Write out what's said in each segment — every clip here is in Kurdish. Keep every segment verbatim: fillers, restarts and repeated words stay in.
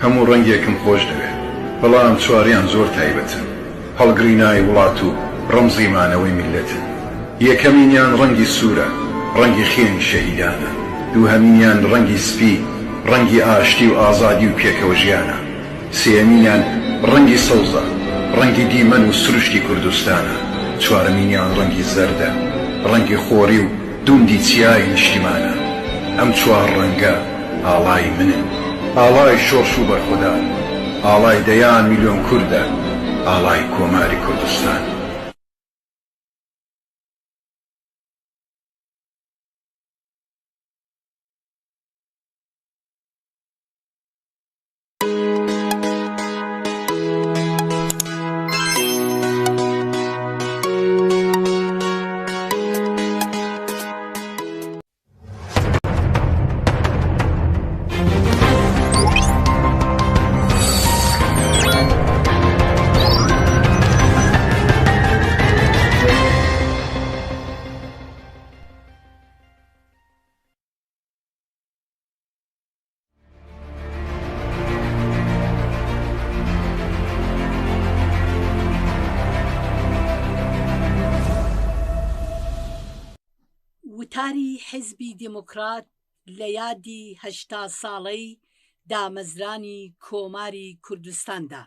هەموو ڕەنگێکم خۆش دەوێ، بەڵام چواریان زۆر تایبەتن. هەڵگرینای وڵات و ڕەمزی مانەوەی میللەتن. یەکەمینیان ڕەنگی سوورە، ڕەنگی خوێنی شەهیدانە. دووهەمینیان ڕەنگی سپی، ڕەنگی ئاشتی و ئازادی و پێکەوە ژیانە. سێیەمینیان ڕەنگی سەوزە، ڕەنگی دیمەن و سروشتی کوردستانە. چوارەمینیان ڕەنگی زەردە، ڕەنگی خۆری و دوندی چیای نیشتیمانە. ئەم چوار ڕەنگە ئاڵای منن، ئاڵای شۆڕش و بەرخودان، ئاڵای دەیان میلیۆن کوردە، ئاڵای کۆماری کوردستان. وتاری حیزبی دێموکرات لە یادی هەشتا ساڵەی دامەزرانی کۆماری کوردستاندا.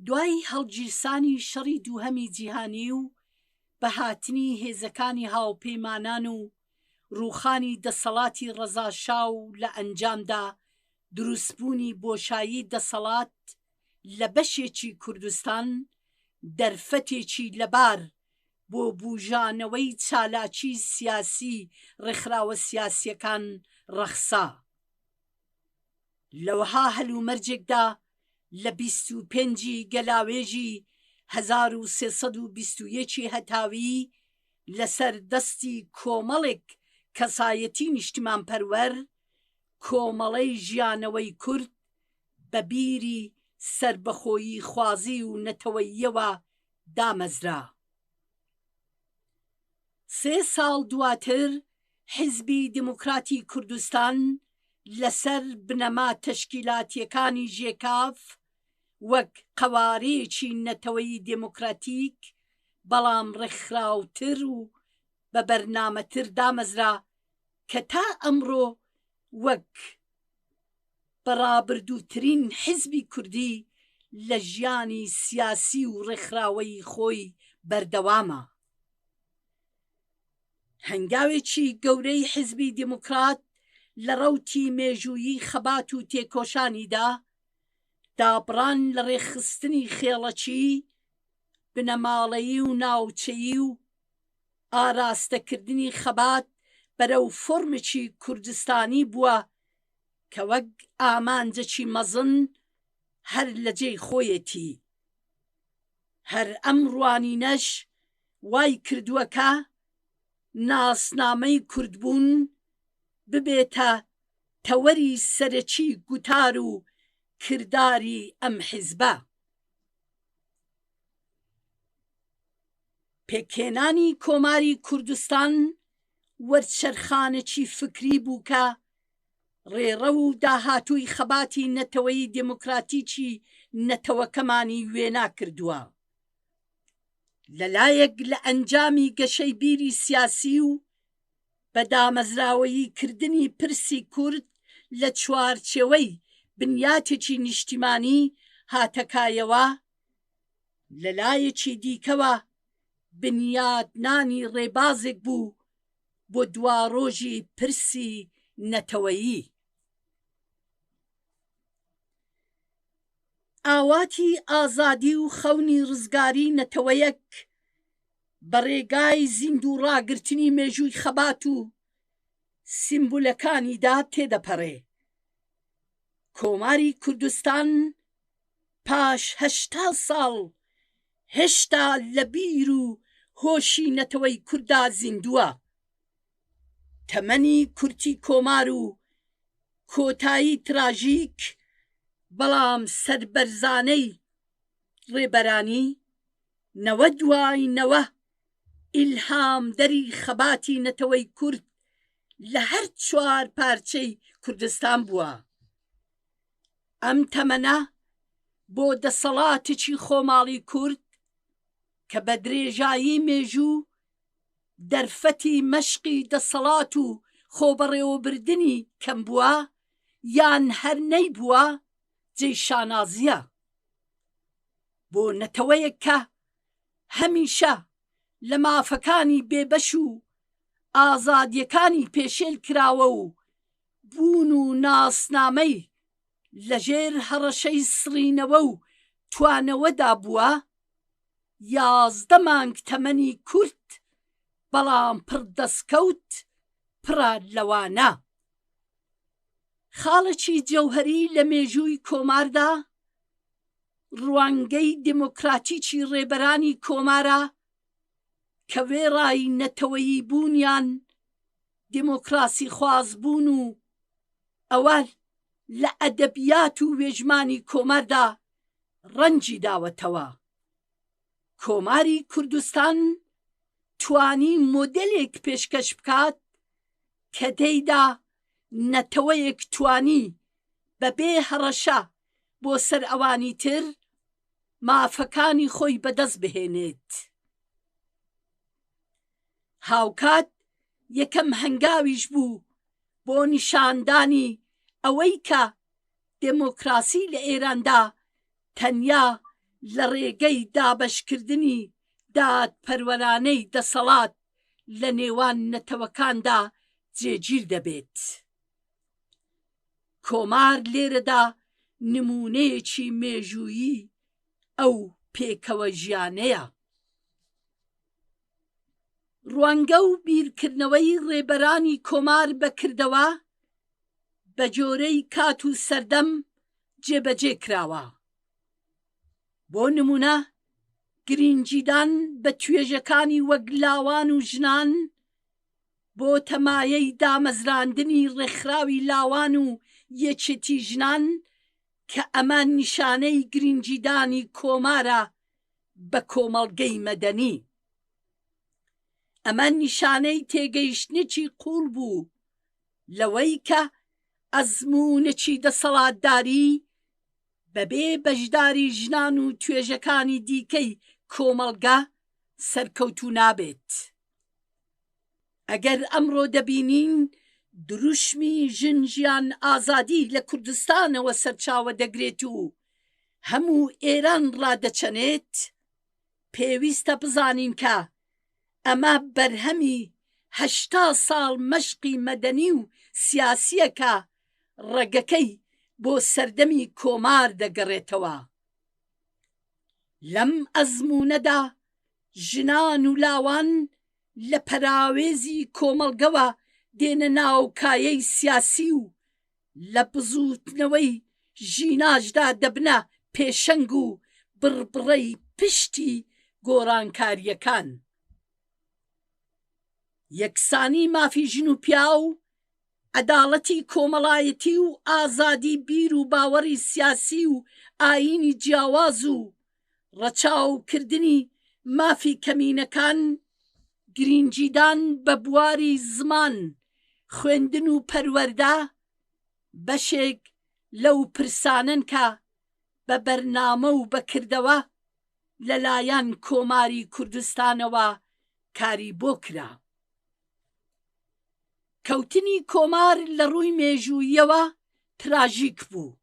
دوای هەڵگیرسانی شەڕی دووهەمی جیهانی و بەهاتنی هێزەکانی هاوپەیمانان و ڕووخانی دەسەڵاتی ڕەزا شا و لە ئەنجامدا دروستبوونی بۆشایی دەسەڵات لە بەشێکی کوردستان، دەرفەتێکی لەبار بۆ بوژانەوەی چالاکی سیاسی ڕێکخراوە سیاسیەکان ڕەخسا. لەوەها هەلومەرجێکدا لە بیست و پێنجی گەلاوێژی هەزار و سێ سەد و بیست و یەکی هەتاوی لەسەر دەستی کۆمەڵێک کەسایەتی نیشتیمانپەروەر، کۆمەڵەی ژیانەوەی کورد بە بیری سەربەخۆیی خوازی و نەتەوەییەوە دامەزرا. سێ ساڵ دواتر حیزبی دیموکراتی کوردستان لەسەر بنەما تەشکیلاتیەکانی ژێکاف وەک قەوارەیەکی نەتەوەی دێموکراتیک، بەڵام ڕێکخراوتر و بە بەرنامەتر دامەزرا کە تا ئەمڕۆ وەک بەڕابردووترین حیزبی کوردی لە ژیانی سیاسی و ڕێکخراوەیی خۆی بەردەوامە. هەنگاوێکی گەورەی حیزبی دیموکرات لە ڕەوتی مێژوویی خەبات و تێکۆشانیدا، دابڕان لە ڕێکخستنی خێڵەکی، بنەماڵەیی و ناوچەیی و ئاراستەکردنی خەبات بەرەو فۆرمێکی کوردستانی بووە کە وەک ئامانجێکی مەزن هەر لە جێی خۆیەتی. هەر ئەم ڕوانینەش وای کردووە کە ناسنامەی کوردبوون ببێتە تەوەری سەرەکی گوتار و کرداری ئەم حیزبە. پێکهێنانی کۆماری کوردستان وەرچەرخانێکی فکری بوو کە ڕێڕەو و داهاتووی خەباتی نەتەوەی دێموکراتیکی نەتەوەکەمانی وێنا کردووە. لەلایەک لە ئەنجامی گەشەی بیری سیاسی و بە دامەزراوەیی کردنی پرسی کورد لە چوارچێوەی بنیاتێکی نیشتیمانی هاتەکایەوە، لە لایەکی دیکەوە بنیاتنانی ڕێبازێک بوو بۆ دواڕۆژی پرسی نەتەوەیی. ئاواتی ئازادی و خەونی ڕزگاری نەتەوەیەک بە ڕێگای زیندوو ڕاگرتنی مێژووی خەبات و سیمبولەکانیدا تێدەپەڕێ. کۆماری کوردستان پاش هەشتا ساڵ هێشتا لە بیر و هۆشی نەتەوەی کوردا زیندووە. تەمەنی کورتی کۆمار و کۆتایی تراژیک، بەڵام سەربەرزانەی ڕێبەرانی، نەوە دوای نەوە ئیلهامدەری خەباتی نەتەوەی کورد لە هەر چوار پارچەی کوردستان بووە. ئەم تەمەنە بۆ دەسەڵاتێکی خۆماڵی کورد کە بە درێژایی مێژوو دەرفەتی مەشقی دەسەڵات و خۆبەڕێوەبردنی کەم بووە یان هەر نەیبووە، جێی شانازیە. بۆ نەتەوەیەک کە هەمیشە لە مافەکانی بێبەش و ئازادیەکانی پێشێل کراوە و بوون و ناسنامەی لە ژێر هەڕەشەی سڕینەوە و توانەوەدا بووە، یازدە مانگ تەمەنی کورت، بەڵام پڕ دەستکەوت، پڕە لەوانە. خاڵێکی جەوهەری لە مێژووی کۆماردا، ڕوانگەی دموکراتیکی ڕێبەرانی کۆمارە کە وێڕای نەتەوەیی بوونیان، دموکراسی خواز بوون و ئەوە لە ئەدەبیات و وێژمانی کۆماردا ڕەنگی داوەتەوە. کۆماری کوردستان توانی مۆدێلێک پێشکەش بکات کە تێیدا نەتەوەیەک توانی بەبێ هەڕەشە بۆ سەر ئەوانی تر مافەکانی خۆی بەدەست بهێنێت. هاوکات یەکەم هەنگاویش بوو بۆ نیشاندانی ئەوەی کە دموکراسی لە ئێراندا تەنیا لە ڕێگەی دابەشکردنی دادپەروەرانەی دەسەڵات لە نێوان نەتەوەکاندا جێگیر دەبێت. کۆمار لێرەدا نموونەیەکی مێژوویی ئەو پێکەوە ژیانەیە. ڕوانگە و بیرکردنەوەی ڕێبەرانی کۆمار بەکردەوە بە جۆرەی کات و سەردەم جێبەجێ کراوە. بۆ نمونە، گرنگیدان بە توێژەکانی وەک لاوان و ژنان بۆ تەمایەی دامەزراندنی ڕێکخراوی لاوان و یەکێتی ژنان کە ئەمە نیشانەی گرنگیدانی کۆمارە بە کۆمەڵگەی مەدەنی. ئەمە نیشانەی تێگەیشتنێکی قووڵ بوو لەوەی کە ئەزموونێکی دەسەڵاتداری بەبێ بەشداری ژنان و توێژەکانی دیکەی کۆمەڵگە سەرکەوتوو نابێت. ئەگەر ئەمڕۆ دەبینین دروشمی ژن ژیان ئازادی لە کوردستانەوە سەرچاوە دەگرێت و هەموو ئێران ڕادەچەنێت، پێویستە بزانین کە ئەمە بەرهەمی هەشتا ساڵ مەشقی مەدەنی و سیاسییە کە ڕەگەکەی بۆ سەردەمی کۆمار دەگەڕێتەوە. لەم ئەزموونەدا ژنان و لاوان لە پەراوێزی کۆمەڵگەوە دێنە ناو کایەی سیاسی و لە بزووتنەوەی ژیناشدا دەبنە پێشەنگ و بڕبڕەی پشتی گۆڕانکارییەکان. یەکسانی مافی ژن و پیاو، عەداڵەتی کۆمەڵایەتی و ئازادی بیر و باوەڕی سیاسی و ئایینی جیاواز و ڕەچاوکردنی مافی کەمینەکان، گرنگیدان بە بواری زمان، خوێندن و پەروەردە، بەشێک لەو پرسانەن کە بە بەرنامە و بە کردەوە لەلایەن کۆماری کوردستانەوە کاری بۆ کرا. کەوتنی کۆمار لە ڕووی مێژووییەوە تراژیک بوو،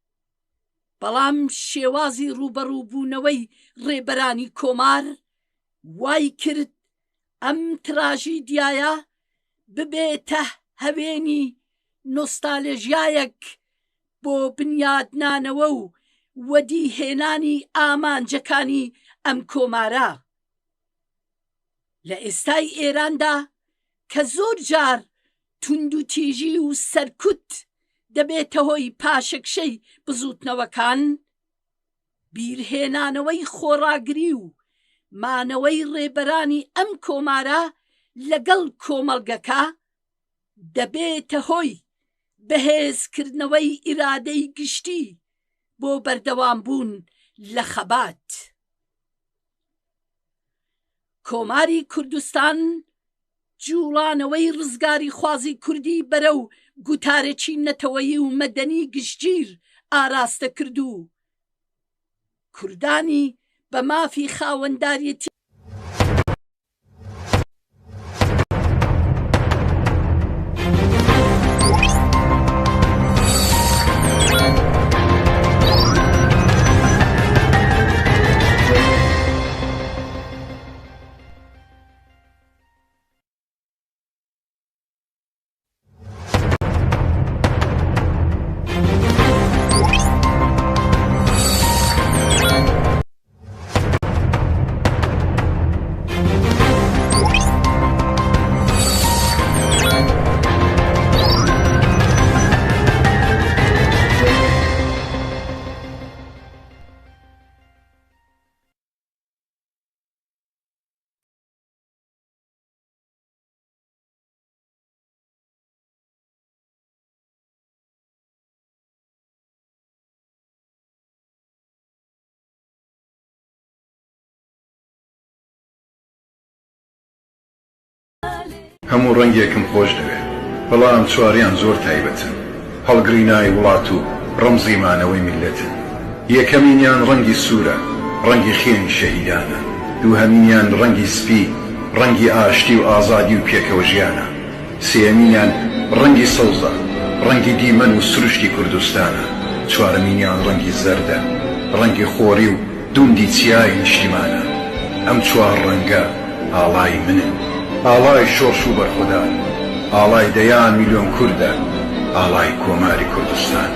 بەڵام شێوازی ڕووبەڕووبوونەوەی ڕێبەرانی کۆمار وای کرد ئەم تراژیدیایە ببێتە هەوێنی نۆستالژیایەک بۆ بنیادنانەوە و وەدیهێنانی ئامانجەکانی ئەم کۆمارە. لە ئێستای ئێراندا کە زۆر جار توندوتیژی و سەرکوت دەبێتە هۆی پاشەکشەی بزووتنەوەکان، بیرهێنانەوەی خۆڕاگری و مانەوەی ڕێبەرانی ئەم کۆمارە لەگەڵ کۆمەڵگەکە دەبێتە هۆی بەهێزکردنەوەی ئیرادەی گشتی بۆ بەردەوامبوون لە خەبات. کۆماری کوردستان جووڵانەوەی ڕزگاریخوازی کوردی بەرەو گوتارێکی نەتەوەیی و مەدەنی گشتگیر ئاراستە کرد و کوردانی بە مافی خاوەنداریەتی هەموو ڕەنگێکم خۆش دەوێ، بەڵام چواریان زۆر تایبەتن. هەڵگرینای وڵات و ڕەمزی مانەوەی میللەتن. یەکەمینیان ڕەنگی سوورە، ڕەنگی خوێنی شەهیدانە. دووهەمینیان ڕەنگی سپی، ڕەنگی ئاشتی و ئازادی و پێکەوە ژیانە. سێیەمینیان ڕەنگی سەوزە، ڕەنگی دیمەن و سروشتی کوردستانە. چوارەمینیان ڕەنگی زەردە، ڕەنگی خۆری و دوندی چیای نیشتیمانە. ئەم چوار ڕەنگە ئاڵای منن، ئاڵای شۆڕش و بەرخۆدان، ئاڵای دەیان میلیۆن کوردە، ئاڵای کۆماری کوردستان.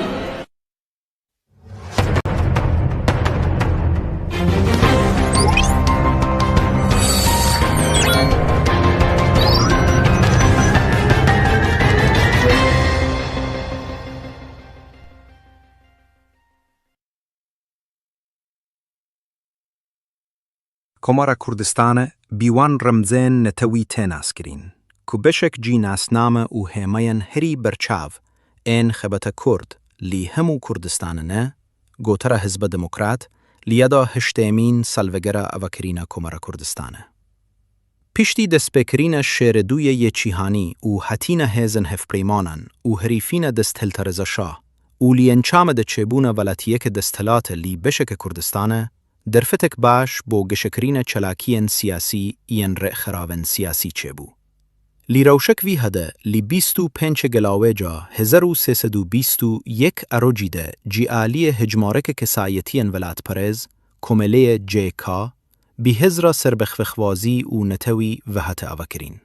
Komara Kurdistane bi wan remzên netewî tê naskirin, ku beşek cî nasname û hêmeyên herî berçav ên xebeta Kurd li hemû Kurdistane ne, gotara Hizba Demokrat li yada heştêmîn salvegera avakirina Komara Kurdistane. Piştî destpêkirina şêrê duyê yê cîhanî û hatina hêzên hevpeymanan û herîfîna desthilt a Reza Şah û li encamê de çêbûna welatiyeke desthilatê li beşeke Kurdistane, derfetek baş bo geşekirina çalakiyên siyasî yên rêxeravên siyasî çêbû. Li rewşek vî hede, li bîst û pêncê Gelawêca hezar û sê sed û bîst û yek a rojî de cî aliyê hejmareke kesayetiyên welatperêz, komeleyê C K, bi hizra serbexwexwazî û netewî ve hate avakirîn.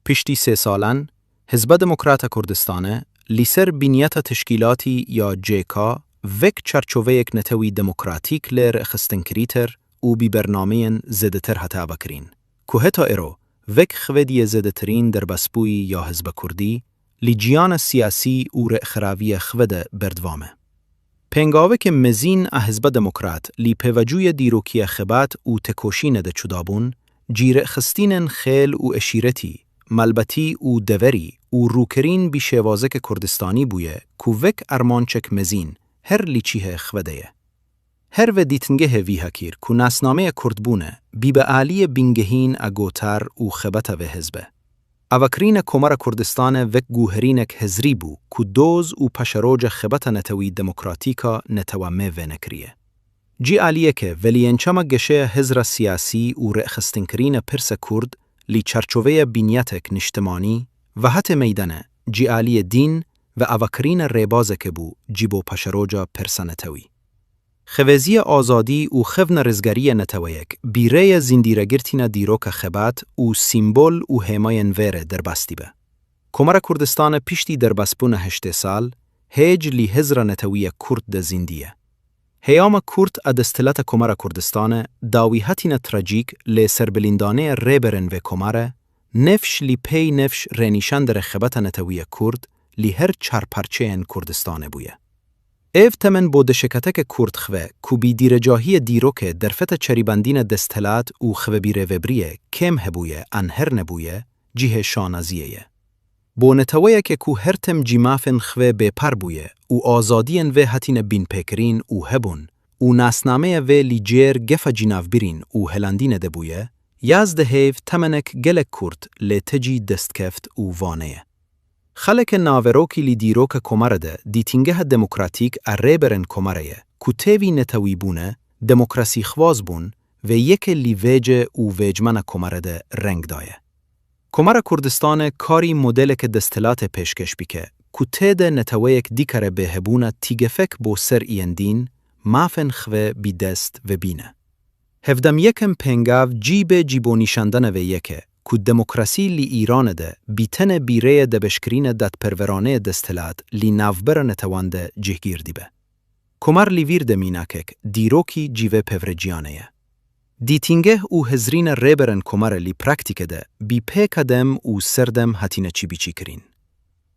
Piştî sê salan, Hizba Demokrat a Kurdistane li ser binyata teşkîlatî ya C K vek çarçoveyek netewî demokratîk lê rêxistinkirîtir û bi bernameyên zêdetir hate avakirîn, ku heta îro vek xwediyê zêdetirîn derbasbûyî ya Hizba Kurdî li ciyana siyasî û rêxiraviya xwe de berdewam e. Pêngaveke mezin a Hizba Demokrat li pêvajoya dîrokiya xebat û tekoşîne de çudabûn, cî rêxistinên xêl û eşîretî, malbatî û deverî û rûkirîn bi şêwazeke Kurdistanî bûye ku vek armançek mezin her li cihê xwe de ye. Her ve dîtingehê vî hakir ku nasnameya Kurdbûne bîbe aliyê bingehîn a gotar û xebata vê hizbe. Avakirina Komara Kurdistane vek guherînek hizrî bû ku doz û paşeroca xebata netewî demokratîk a netewa me venekiriye. Cî aliyeke ve li encama geşeya hizra siyasî û rêxistinkirina pirsa Kurd li çarçoveya binyatek niştimanî ve hate meydane, cî aliyê dîn ve avakirina rêbazeke bû cî bo paşeroca pirsa netewî. Xevezîya azadî û xevna rizgariya neteweyek bi rêya zindîregirtina dîroka xebat û sîmbol û hêmayên vê re derbas dibe. Komara Kurdistane piştî derbasbûna heştê sal, hêj li hizra netewî ya Kurd de zindî ye. Heyama kurt a desthilata Komara Kurdistane dawî hatina trajîk lê serbilîndanê rêberên vê komare, nefş li pey nefş rênîşandere xebata netewî ya Kurd li her çar parçeyên Kurdistane bûye. Ev temen bo deşekateke Kurd xwe ku bi dîrecahiya dîrokê derfeta çerîbandina desthilat û xwebîrêvebriyê kêm hebûye an her nebûye, cihê şanaziyê ye. Bo neteweyeke ku her tim cî mafên xwe bêpar bûye û azadiyên vê hatine bînpêkirîn û hebûn û nasnameya vê li cêr gefa cînavbirîn û helandîne de bûye, yazdeh hêv temenek gelek kurt lê tecî destkeft û vaneye. Xeleke naverokî li dîroka Komara de dîtingeha demokratîk a rêberên Komara ye, ku têvî netewî bûne, demokrasîxwaz bûn, vê yeke li vêce û vêcmana Komara de reng daye. Komara Kurdistane karî modeleke desthilatê pêşkêş bike, ku tê de neteweyek dikare bê hebûna tîgefek bo ser yên dîn, mafên xve bi dest ve bîne. Hevdem yekem pêngav cî bê cî bo nîşandana vê yeke, ku demokrasî li Îrane de bi tenê bîreye debeşkirîna dadperweraneye desthilat li navbera netewan de cihgîr dibe. Komar li vîr de mînakek dîrokî cîvê pevreciyane ye. Dîtingeh û hizrîna rêberên Komara li praktîke de bi pêka dem û serdem hatine çîbîçî kirin.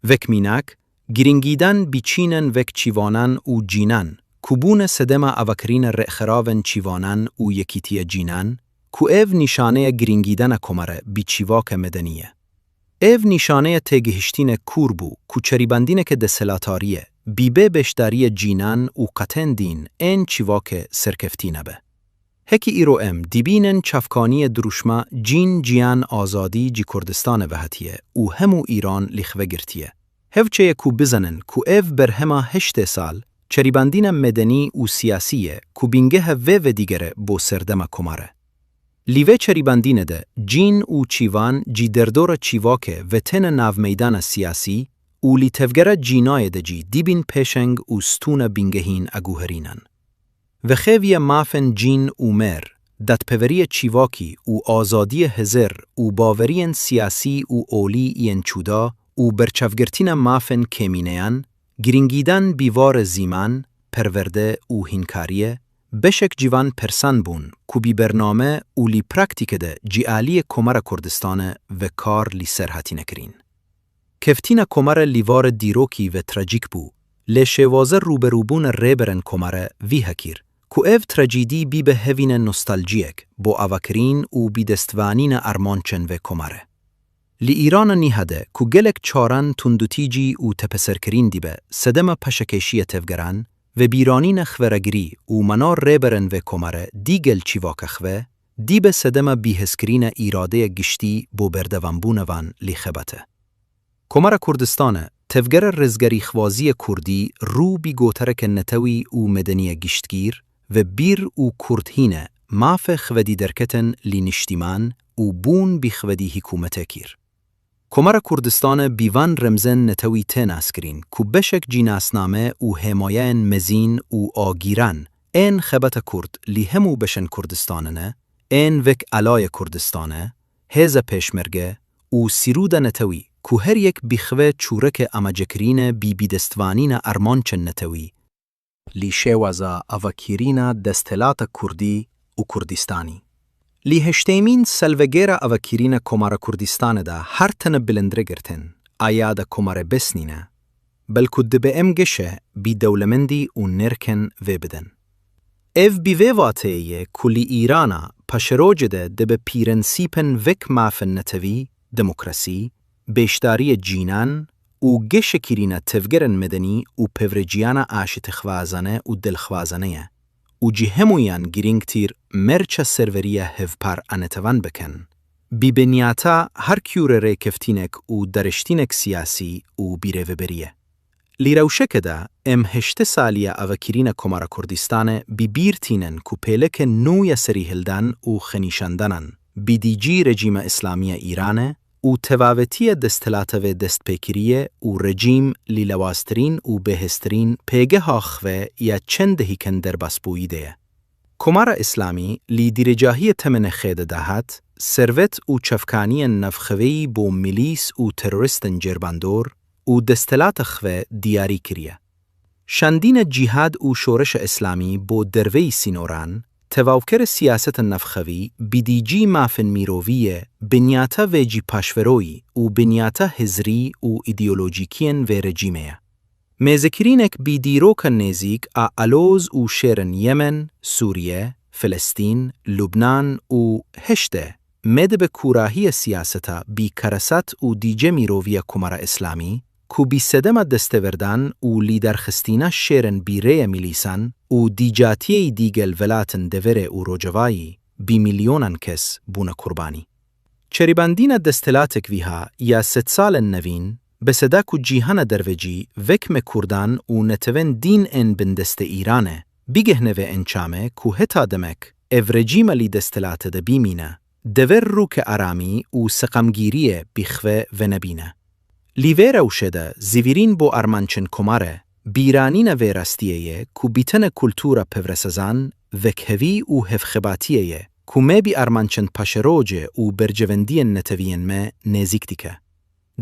Vek mînak, girîngîdan bi çînen vek çîvanan û cînan, ku bûne sedema avakirîna rêxeravên çîvanan û yekîtiya cînan, ku ev nîşaneya girîngîdana Komara bi çîvaka medenî ye. Ev nîşaneya têgihiştîne kûr bû, ku çerîbandîneke desthilatarî ye, bi bê beşdariya cînan û qetên dîn ên çîvake serkeftî nebe. Hekî îro em dibînin çavkaniyê dirûşma cîn, ciyan, azadî cî Kurdistane ve hatiye û hemû Îran li xve girtiye. Hevçeye ku bizanin ku ev berhema heştê sal, çerîbandîna medenî û siyasî ye ku bîngeha vê vedîgere bo serdema Komare. Li vê çerîbandîne de cîn û çîvan cî derdora çîvake ve têne navmeydana siyasî û li tevgera cînayê de cî dibîn pêşeng û stûna bîngehîn a guherînan. Vexêviya mafên cîn û mêr, dadpeveriya çîvakî û azadiya hizir û baweriyên siyasî û olî yên çûda û berçavgirtina mafên kêmîneyan, girîngîdan bi vare zîman, perwerde û hînkariyê, beşek civan persan bûn ku bi bername û li praktîke de cî aliyê Komara Kurdistane ve kar li ser hatine kirîn. Keftina Komare li vare dîrokî ve trajîk bû, lê şêwaza rûberûbûna rêberên Komare vî hekir, ku ev trajîdî bîbe hevîne nostaljiyek bo avakirîn û bidestvanîna armancên vê Komare. Li Îrana nîha de ku gelek çaran tundûtîcî û tepeserkirîn dibe sedema paşekêşiya tevgeran, vebîranîna xeveragirî û mana rêberên vê Komare digel çîvaka xve, dibe sedema bihezkirîna îradeya giştî bo berdewambûna van li xebate. Komara Kurdistane, tevgera rizgarîxwaziyê kurdî rû bi gotereke netewî û medeniye giştgîr ve bîr û kurdhîne mafê xvedî derketin li niştîman û bûn bi xvedî hikûmetê kir. Komara Kurdistane bi van remzên netewî tê naskirîn ku beşek cî nasname û hêmayeyên mezîn û agîran ên xebata kurd li hemû beşên Kurdistane ne, ên vek Alayê Kurdistane, Hêza Pêşmerge û Sîrûda Netewî ku her yek bi xwe çûreke amacekirîne bi bidestvanîna armancên netewî, li şêwaza avakirîna desthilata kurdî û Kurdistanî. Li heştêmîn salvegera avakirîna Komara Kurdistane de her tene bilindre girtin, aya de Komare bes nîne, belku dibe em geşe bi dewlemendî û nirken vê bidin. Ev bi vê vateyê ye ku li Îrana paşeroce de dibe prensîpên vek mafên netewî, demokrasî, beşdariya cînan û geşekirîna tevgerên medenî û pevreciyana aşitixwazane û dilxwazane ye û ji hemûyan girîngtir merça serveriya hevpar a netewan bikin, bi binyata her kûre rêkeftinek û dariştinek siyasî û birêveberî ye. Li rewşeke de em heştê saliya avakirîna Komara Kurdistane bi bîr tînin ku pêleke nû ya serîhildan û xenîşandanan bi dîcî rejîma îslamî ya Îrane û tevavetiya desthilata ve destpêkirî ye û rejîm li lewaztirîn û bêhêztirîn pêgeha xwe ya çend dehîken derbasbûyî de ye. Komara Îslamî li dîrêcahiyê temene xê de dahat, servet û çavkaniyên navxweyî bo milîs û terorîstên cêrbandor û desthilata xwe diyarî kiriye. Şandina cîhad û şoreşa Îslamî bo derveyî sînoran, tevawkera siyasetên navxweyî, bi dîcî mafên mirovî ye, binyata vê cî paşveroyî û binyata hizrî û îdeolojîkiyên vê rejîmê ye. Mêzekirînek bi dîroka nêzîk a aloz û şêrên Yemen, Sûriye, Filistîn, Lubnan û heşte me dibe kûrahiya siyaseta bi karesat û dîce miroviya Komara Îslamî, ku bi sedema desteverdan û lîderxistina şêrên bi rêya milîsan û dîcatiyeyî digel welatên deverê û rojavayî bi milyonan kes bûne qurbanî. Çerîbandîna desthilatek vîha ya sedsalên nevîn, Bi seda ku cîhana dervecî, wek me kurdan û netewên dîn ên bindestê Îranê, bigihne vê encamê ku heta demek ev rejîma li desthilate de bimîne, dever rûke aramî û seqamgîriyê bi xwe venebîne. Li vê rewşê de zêvirîn bo armançên Komare, bîranîna vê rastiyê ye ku bîtene kultura pevresezan, wekhevî û hevxebatiyê ye ku me bi armançên paşerojê û berjewendiyên netewiyên me nêzîk dike.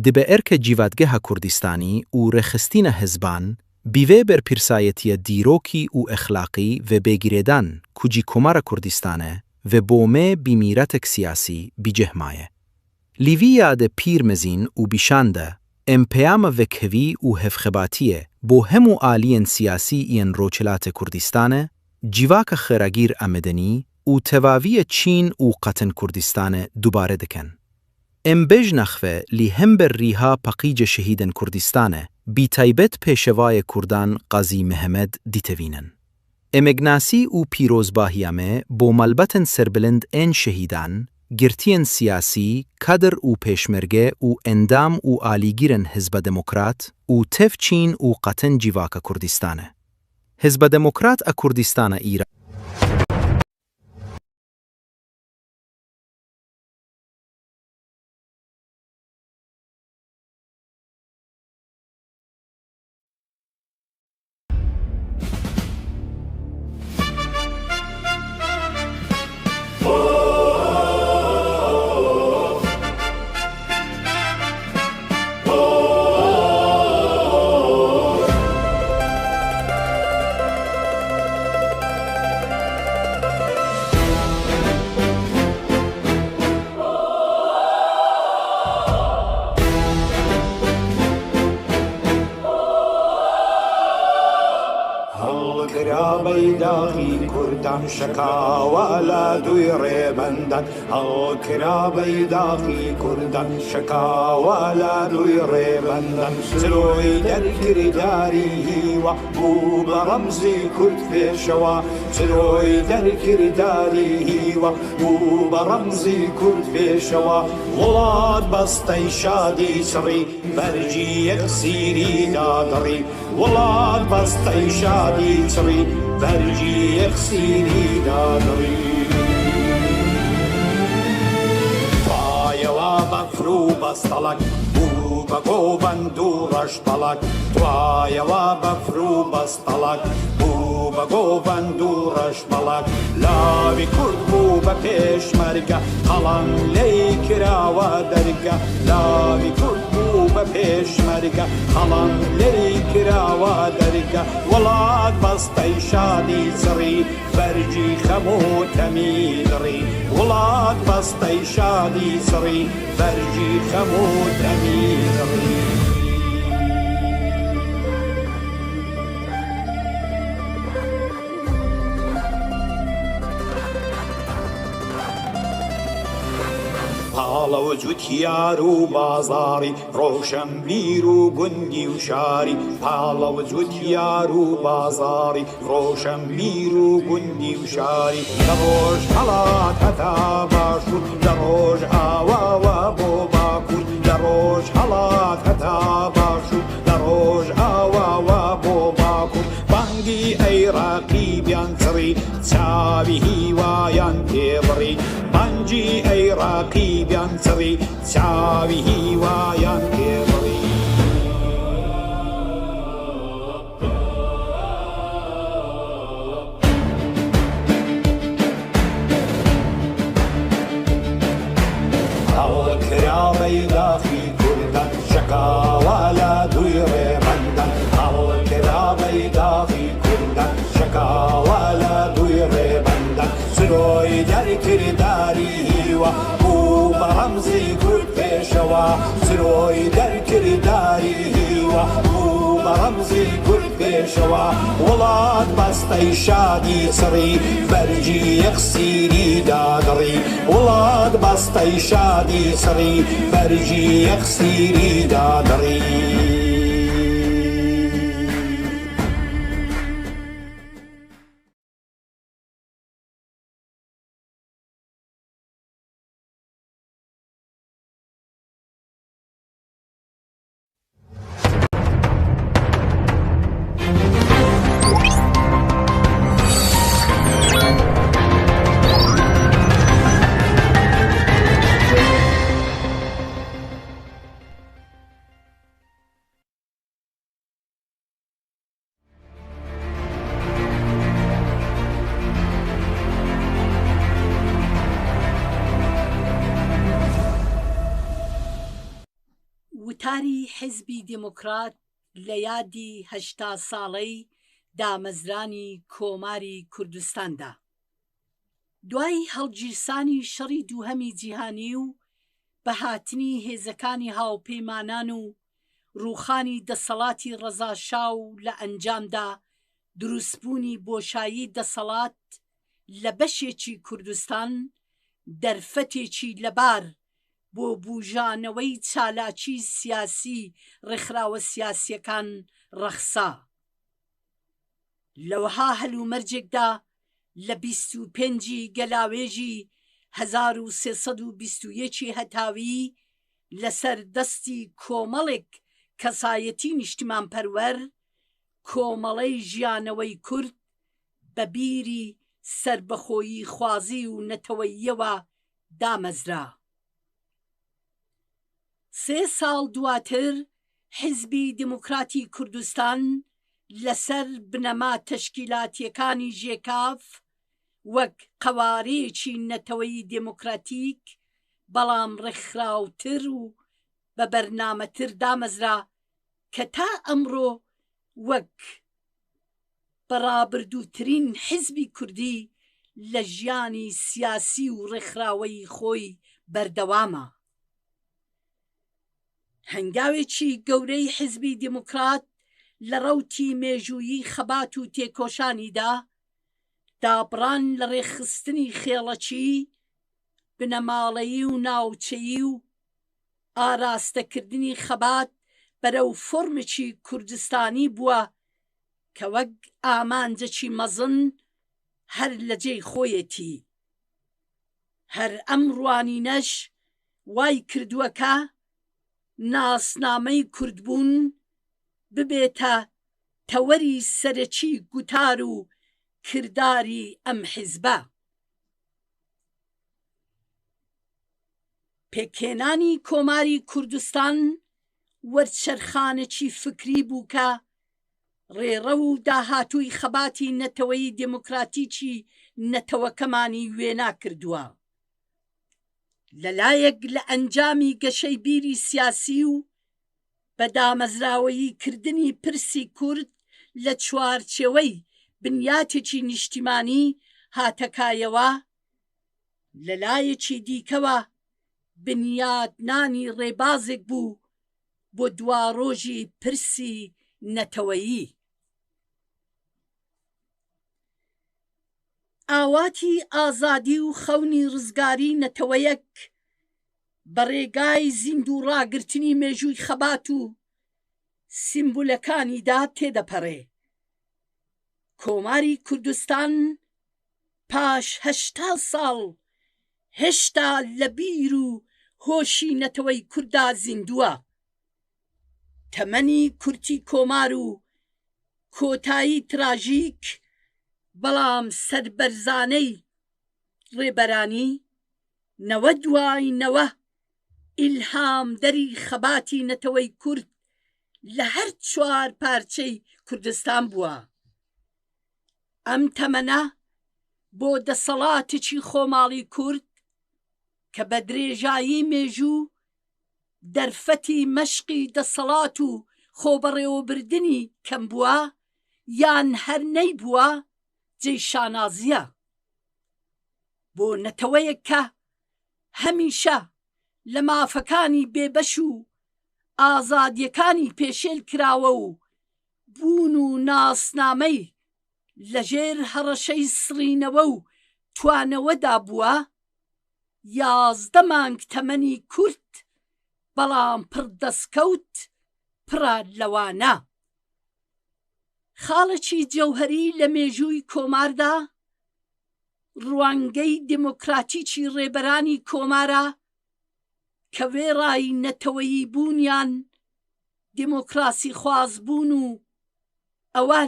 Dibe erke civadgeha Kurdistanî û rêxistina hizban, bi vê berpirsayetiya dîrokî û exlaqî ve bê girêdan ku jî Komara Kurdistanê ve bo me bi mîratek siyasî bi cih maye. Li vî yadê pîr mezin û bîşan de, em peyama wekhevî û hevxebatiyê bo hemû aliyên siyasî yên Rojhilatê Kurdistanê, civaka xêragîr a medenî û tevaviya Çîn û qetên Kurdistanê dubare dikin. Em bejna xwe li hember rîha paqijê şehîdên Kurdistanê, bi taybet pêşevayê kurdan Qazî Mihemed ditevînin. Emeknasî û pîrozbahiya me bo malbatên serbilind ên şehîdan, girtiyên siyasî, kadir û pêşmerge û endam û alîgirên Hizba Demokrat û tev Çîn û qetên civaka Kurdistanê. Hizba Demokrat a Kurdistana Îran. هەڵکرا بەیداغی کوردان، شەکاوە لە دووی ڕێبەندان. هەڵکرا بەیداغی کوردان، شەکاوە لە دووی ڕێبەندان. چرۆی دەرکرداری هیوا بوو بە ڕەمزی کورد پێشەوە. چرۆی دەرکرداری هیوا بوو بە ڕەمزی کورد پێشەوە. وڵات بەستەی شادی چڕی، بەرگی یەک سیری دادڕی. وڵات بەستەی شادی چڕی، بەرگی یەک سیری دادڕی. دوایەوە بەفر و بەستەڵەک بوو بە گۆڤەند و ڕەشبەڵەک. دوایەوە بەفر و بەستەڵەک بوو بە گۆڤەند و ڕەشبەڵەک. لاوی کورد بوو بە پێشمەرگە، قەڵەم لێی کراوە دەرگە. لاوی کورد بوو بە پێشمەرگە، قەڵەم لێی کراوە دەرگە. وڵات بەستەی شادی چڕی، بەرگی خەم و تەمی دڕی. وڵات بەستەی شادی چڕی، بەرگی خەم و تەمی دڕی. پاڵە و جوتیار و بازاڕی، ڕۆشنبیر و گوندی و شاری. پاڵە و جوتیار و بازاڕی، ڕۆشنبیر و گوندی و شاری. لە ڕۆژهەڵات هەتا باشوور، لە ڕۆژئاواوە بۆ باکوور. لە ڕۆژهەڵات هەتا باشوور، لە ڕۆژئاواوە بۆ باکوور. بانگی ئەی ڕەقیبیان چڕی، چاوی هیوایان تێبڕی. بانگی ئەی ڕەقیبیان چڕی، چاوی هیوایان تێبڕی. هەڵکرا بەیداخی کوردان، شەکاوە لە دووی ڕێبەندان. هەڵکرا بەیداخی کوردان، شەکاوە لە دووی ڕێبەندان. چرۆی دەرکرداری هیوا بوو بە ڕەمزی کورد پێشەوە. چرۆی دەرکرداری هیوا بوو بە ڕەمزی کورد پێشەوە. وڵات بەستەی شادی چڕی، بەرگی یەک سیری دادڕی. وڵات بەستەی شادی چڕی، بەرگی یەک سیری دادڕی. ئەری حیزبی دێموکرات لە یادی هەشتا ساڵەی دامەزرانی کۆماری کوردستاندا. دوای هەڵگیرسانی شەڕی دووهەمی جیهانی و بەهاتنی هێزەکانی هاوپەیمانان و ڕووخانی دەسەڵاتی ڕەزا شا و لە ئەنجامدا دروستبوونی بۆشایی دەسەڵات لە بەشێکی کوردستان، دەرفەتێکی لەبار بۆ بوژانەوەی چالاکی سیاسی ڕێکخراوە سیاسیەکان ڕەخسا. لەوەها هەلومەرجێکدا لە بیست و پێنجی گەلاوێژی هەزار و سێ سەد و بیست و یەکی هەتاوی لەسەر دەستی کۆمەڵێک کەسایەتی نیشتیمانپەروەر، کۆمەڵەی ژیانەوەی کورد بە بیری سەربەخۆیی خوازی و نەتەوەییەوە دامەزرا. سێ ساڵ دواتر حیزبی دێموکراتی کوردستان لەسەر بنەما تەشکیلاتیەکانی ژێکاف وەک قەوارەیەکی نەتەوەی دێموکراتیک، بەڵام ڕێکخراوتر و بە بەرنامەتر دامەزرا کە تا ئەمڕۆ وەک بەڕابردووترین حیزبی کوردی لە ژیانی سیاسی و ڕێکخراوەی خۆی بەردەوامە. هەنگاوێکی گەورەی حیزبی دێموکرات لە ڕەوتی مێژوویی خەبات و تێکۆشانیدا، دابڕان لە ڕێکخستنی خێڵەکی، بنەماڵەیی و ناوچەیی و ئاراستەکردنی خەبات بەرەو فۆرمێکی کوردستانی بووە کە وەک ئامانجێکی مەزن هەر لە جێی خۆیەتی. هەر ئەم ڕوانینەش وای کردووە کە ناسنامەی کوردبوون ببێتە تەوەری سەرەکی گوتار و کرداری ئەم حیزبە. پێکهێنانی کۆماری کوردستان وەرچەرخانێکی فکری بوو کە ڕێڕەو و داهاتووی خەباتی نەتەوەی دێموکراتیکی نەتەوەکەمانی وێنا کردووە. لە لایەک لە ئەنجامی گەشەی بیری سیاسی و بە دامەزراوەیی کردنی پرسی کورد لە چوارچێوەی بنیاتێکی نیشتیمانی هاتەکایەوە، لە لایەکی دیکەوە بنیاتنانی ڕێبازێک بوو بۆ دواڕۆژی پرسی نەتەوەیی. ئاواتی ئازادی و خەونی ڕزگاری نەتەوەیەک بە ڕێگای زیندوو ڕاگرتنی مێژووی خەبات و سیمبولەکانیدا تێدەپەڕێ. کۆماری کوردستان پاش هەشتا ساڵ هێشتا لە بیر و هۆشی نەتەوەی کوردا زیندووە. تەمەنی کورتی کۆمار و کۆتایی تراژیک، بەڵام سەربەرزانەی ڕێبەرانی، نەوە دوای نەوە ئیلهامدەری خەباتی نەتەوەی کورد لە هەر چوار پارچەی کوردستان بووە. ئەم تەمەنە بۆ دەسەڵاتێکی خۆماڵی کورد کە بە درێژایی مێژوو دەرفەتی مەشقی دەسەڵات و خۆبەڕێوەبردنی کەم بووە، یان هەر نەیبووە، جێی شانازییە. بۆ نەتەوەیەک کە هەمیشە لە مافەکانی بێبەش و ئازادییەکانی پێشێل کراوە و بوون و ناسنامەی لەژێر هەڕەشەی سڕینەوە و توانەوەدا بووە، یازدە مانگ تەمەنی کورت، بەڵام پڕ دەستکەوت، پڕە لەوانە. خاڵێکی جەوهەری لە مێژووی کۆماردا، ڕوانگەی دێموکراتیکی ڕێبەرانی کۆمارە کە وێڕای نەتەوەیی بوونیان، دێموکراسیخواز بوون و ئەوە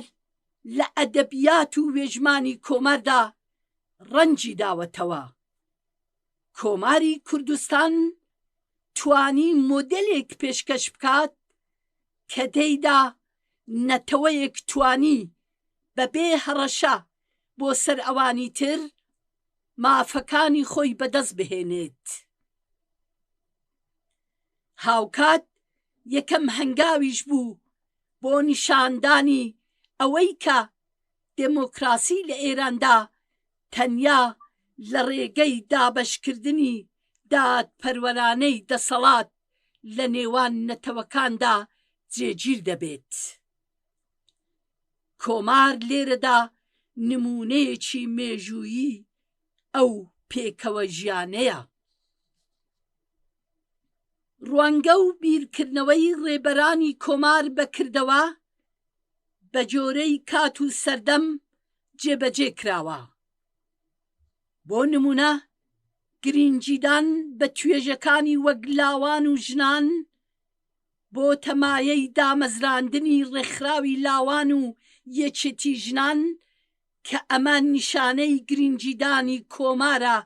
لە ئەدەبیات و وێژمانی کۆماردا ڕەنگی داوەتەوە. کۆماری کوردستان توانی مۆدێلێک پێشکەش بکات کە تێیدا نەتەوەیەک توانی بەبێ هەڕەشە بۆ سەر ئەوانی تر مافەکانی خۆی بەدەست بهێنێت. هاوکات یەکەم هەنگاویش بوو بۆ نیشاندانی ئەوەی کە دموکراسی لە ئێراندا تەنیا لە ڕێگەی دابەشکردنی دادپەروەرانەی دەسەڵات لە نێوان نەتەوەکاندا جێگیر دەبێت. کۆمار لێرەدا نمونەیەکی مێژوویی ئەو پێکەوە ژیانەیە. ڕوانگە و بیرکردنەوەی ڕێبەرانی کۆمار بەکردەوە بە جۆرەی کات و سەردەم جێبەجێ کراوە. بۆ نمونە، گرنگیدان بە توێژەکانی وەک لاوان و ژنان بۆ تەمایەی دامەزراندنی ڕێکخراوی لاوان و یەکێتی ژنان کە ئەمە نیشانەی گرنگیدانی کۆمارە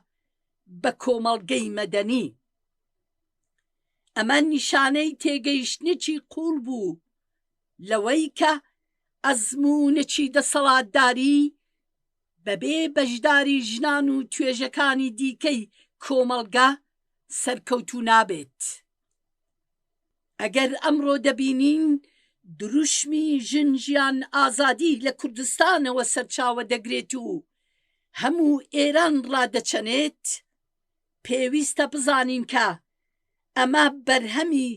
بە کۆمەڵگەی مەدەنی. ئەمە نیشانەی تێگەیشتنێکی قوڵ بوو لەوەی کە ئەزموونێکی دەسەڵاتداری بەبێ بەشداری ژنان و توێژەکانی دیکەی کۆمەڵگە سەرکەوتوو نابێت. ئەگەر ئەمڕۆ دەبینین دروشمی ژن، ژیان، ئازادی لە کوردستانەوە سەرچاوە دەگرێت و هەموو ئێران ڕادەچەنێت، پێویستە بزانین کە ئەمە بەرهەمی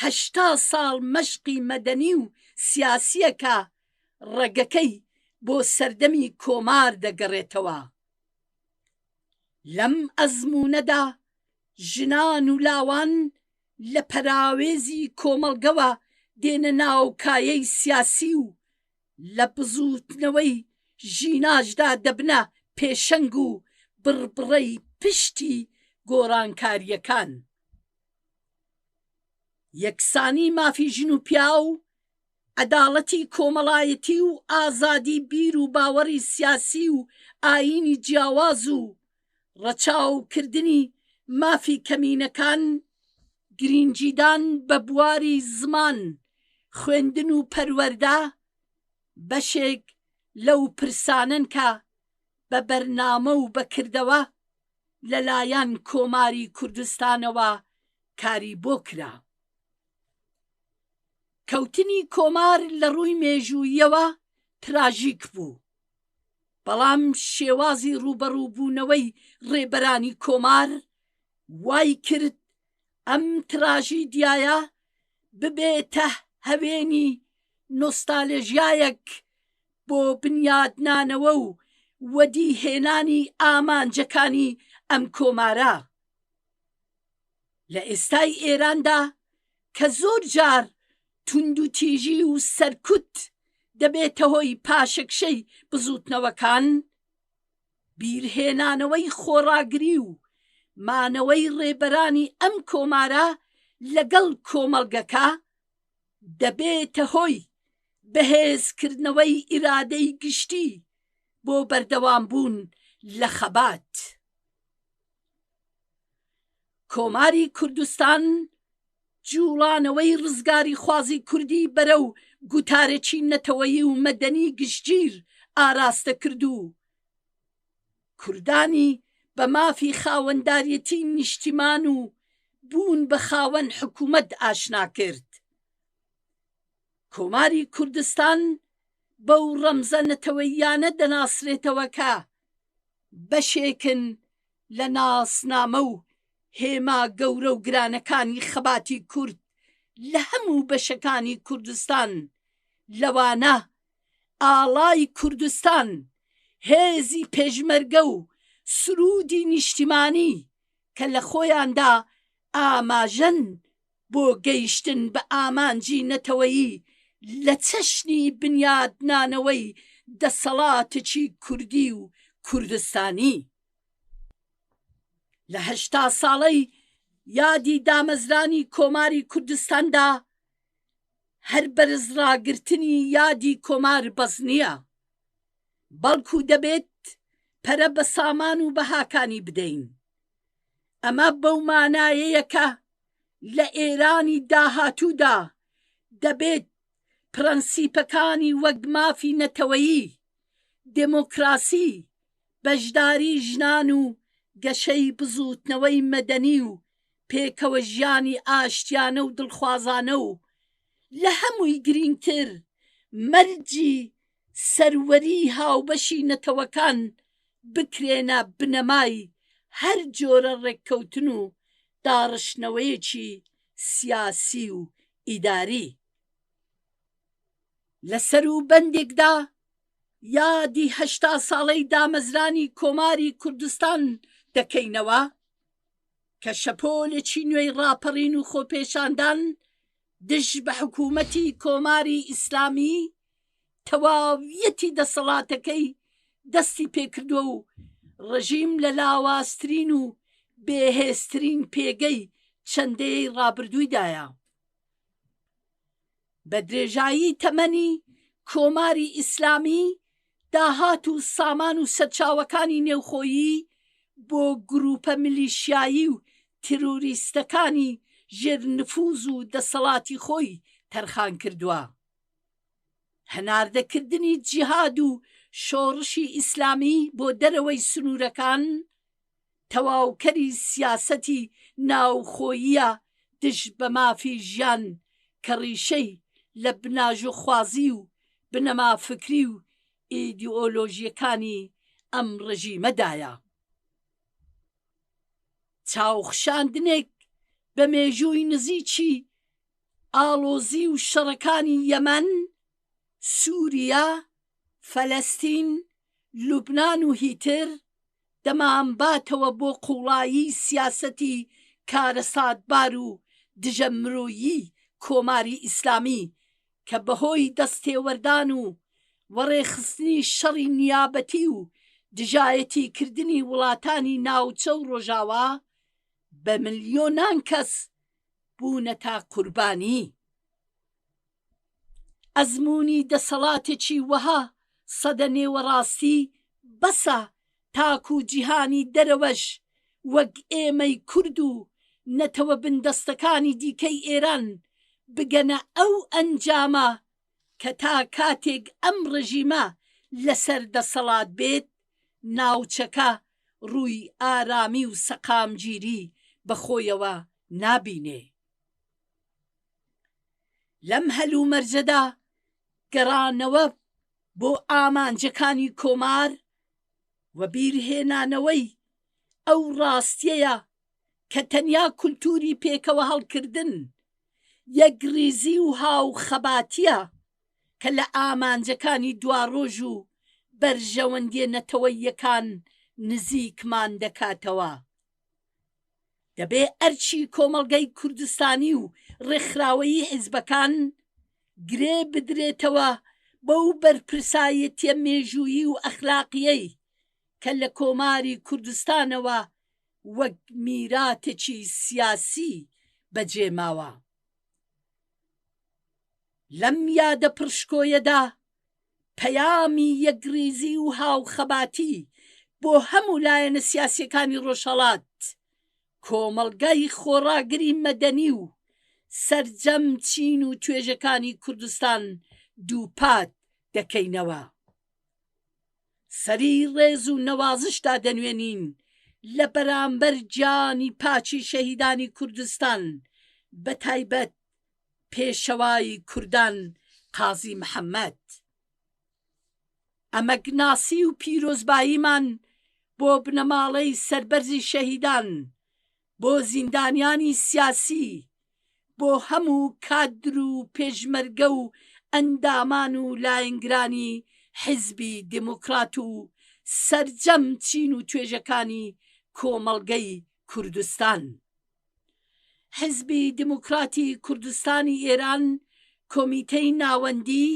هەشتا ساڵ مەشقی مەدەنی و سیاسییە کە ڕەگەکەی بۆ سەردەمی کۆمار دەگەڕێتەوە. لەم ئەزموونەدا ژنان و لاوان لە پەراوێزی کۆمەڵگەوە دێنە ناو کایەی سیاسی و لە بزووتنەوەی ژیناشدا دەبنە پێشەنگ و بڕبڕەی پشتی گۆڕانکارییەکان. یەکسانی مافی ژن و پیاو، عەداڵەتی کۆمەڵایەتی و ئازادی بیر و باوەڕی سیاسی و ئایینی جیاواز و ڕەچاوکردنی مافی کەمینەکان، گرنگیدان بە بواری زمان، خوێندن و پەروەردە، بەشێک لەو پرسانەن کە بە بەرنامە و بە کردەوە لەلایەن کۆماری کوردستانەوە کاری بۆ کرا. کەوتنی کۆمار لە ڕووی مێژووییەوە تراژیک بوو، بەڵام شێوازی ڕووبەڕووبوونەوەی ڕێبەرانی کۆمار وای کرد ئەم تراژیدیایە ببێتە هەوێنی نۆستالژیایەک بۆ بنیادنانەوە و وەدیهێنانی ئامانجەکانی ئەم کۆمارە. لە ئێستای ئێراندا کە زۆر جار توندوتیژی و سەرکوت دەبێتە هۆی پاشەکشەی بزووتنەوەکان، بیرهێنانەوەی خۆڕاگری و مانەوەی ڕێبەرانی ئەم کۆمارە لەگەڵ کۆمەڵگەکە دەبێتە هۆی بەهێزکردنەوەی ئیرادەی گشتی بۆ بەردەوامبوون لە خەبات. کۆماری کوردستان جوڵانەوەی ڕزگاریخوازی کوردی بەرەو گوتارێکی نەتەوەیی و مەدەنی گشتگیر ئاراستە کرد و کوردانی بە مافی خاوەنداریەتی نیشتیمان و بوون بە خاوەن حکوومەت ئاشنا کرد. کۆماری کوردستان بەو ڕەمزە نەتەوەییانە دەناسرێتەوە کە بەشێکن لە ناسنامە و هێما گەورە و گرانەکانی خەباتی کورد لە هەموو بەشەکانی کوردستان، لەوانە ئاڵای کوردستان، هێزی پێشمەرگە و سروودی نیشتیمانی کە لە خۆیاندا ئاماژەن بۆ گەیشتن بە ئامانجی نەتەوەیی لە چەشنی بنیادنانەوەی دەسەڵاتێکی کوردی و کوردستانی. لە هەشتا ساڵەی یادی دامەزرانی کۆماری کوردستاندا هەر بەرز ڕاگرتنی یادی کۆمار بەس نییە، بەڵکو دەبێت پەرە بە سامان و بەهاکانی بدەین. ئەمە بەو مانایەیە کە لە ئێرانی داهاتوودا دەبێت پرەنسیپەکانی وەک مافی نەتەوەیی، دموکراسی، بەشداری ژنان و گەشەی بزووتنەوەی مەدەنی و پێکەوە ژیانی ئاشتیانە و دڵخوازانە و لە هەمووی گرینگتر مەرجی سەروەری هاوبەشی نەتەوەکان بکرێنە بنەمای هەر جۆرە ڕێککەوتن و داڕشتنەوەیەکی سیاسی و ئیداری. لە سەروبەندێکدا یادی هەشتا ساڵەی دامەزرانی کۆماری کوردستان دەکەینەوە کە شەپۆلێکی نوێی ڕاپەڕین و خۆپێشاندان دژ بە حکوومەتی کۆماری ئیسلامی تەواویەتی دەسەڵاتەکەی دەستی پێکردووە و ڕژیم لە لاوازترین و بێهێزترین پێگەی چەندەی ڕابردوویدایە. بە درێژایی تەمەنی کۆماری ئیسلامی داهات و سامان و سەرچاوەکانی نێوخۆیی بۆ گروپە میلیشیایی و تیرۆریستەکانی ژێر نفوز و دەسەڵاتی خۆی تەرخان کردووە. هەناردەکردنی جیهاد و شۆڕشی ئیسلامی بۆ دەرەوەی سنوورەکان تەواوکەری سیاسەتی ناوخۆییە دژ بە مافی ژیان کە ڕیشەی لە بناژۆخوازی و بنەما فکری و ئیدئۆلۆژیەکانی ئەم ڕژیمەدایە. چاوخشاندنێک بە مێژووی نزیکی ئاڵۆزی و شەڕەکانی یەمەن، سووریا، فەلەستین، لوبنان و هیتر دەمانباتەوە بۆ قوڵایی سیاسەتی کارەساتبار و دژە مرۆیی کۆماری ئیسلامی کە بەهۆی دەستێوەردان و وەڕێخستنی شەڕی نیابەتی و دژایەتیکردنی وڵاتانی ناوچە و ڕۆژاوا بە ملیۆنان کەس بوونەتە قوربانی. ئەزموونی دەسەڵاتێکی وەها سەدە نێوەڕاستی بەسە تاکو جیهانی دەرەوەش وەک ئێمەی کورد و نەتەوە بندەستەکانی دیکەی ئێران بگەنە ئەو ئەنجامە کە تا کاتێک ئەم ڕژیمە لەسەر دەسەڵات بێت، ناوچەکە ڕووی ئارامی و سەقامگیری بەخۆیەوە نابینێ. لەم هەلومەرجەدا گەڕانەوە بۆ ئامانجەکانی کۆمار و بیرهێنانەوەی ئەو ڕاستیەیە کە تەنیا کولتوری پێکەوە هەڵکردن، یەکڕیزی و هاوخەباتیە کە لە ئامانجەکانی دواڕۆژ و بەرژەوەندیە نەتەوەییەکان نزیکمان دەکاتەوە. دەبێ ئەرکی کۆمەڵگەی کوردستانی و ڕێکخراوەیی حیزبەکان گرێ بدرێتەوە بەو بەرپرسایەتیە مێژوویی و ئەخلاقیەی کە لە کۆماری کوردستانەوە وەک میراتێکی سیاسی بەجێماوە. لەم یادە پڕشکۆیەدا پەیامی یەکڕیزی و هاوخەباتی بۆ هەموو لایەنە سیاسیەکانی ڕۆژهەڵات، کۆمەڵگای خۆڕاگری مەدەنی و سەرجەم چین و توێژەکانی کوردستان دووپات دەکەینەوە. سەری ڕێز و نەوازشدا دەنوێنین لە بەرامبەر گیانی پاچی شەهیدانی کوردستان، بە تایبەت پێشەوای کوردان قازی محەممەد. ئەمەگناسی و پیرۆزباییمان بۆ بنەماڵەی سەربەرزی شەهیدان، بۆ زیندانیانی سیاسی، بۆ هەموو کادر و پێشمەرگە و ئەندامان و لایەنگرانی حیزبی دموکرات و سەرجەم چین و توێژەکانی کۆمەڵگەی کوردستان. حیزبی دموکراتی کوردستانی ئێران، کۆمیتەی ناوەندی،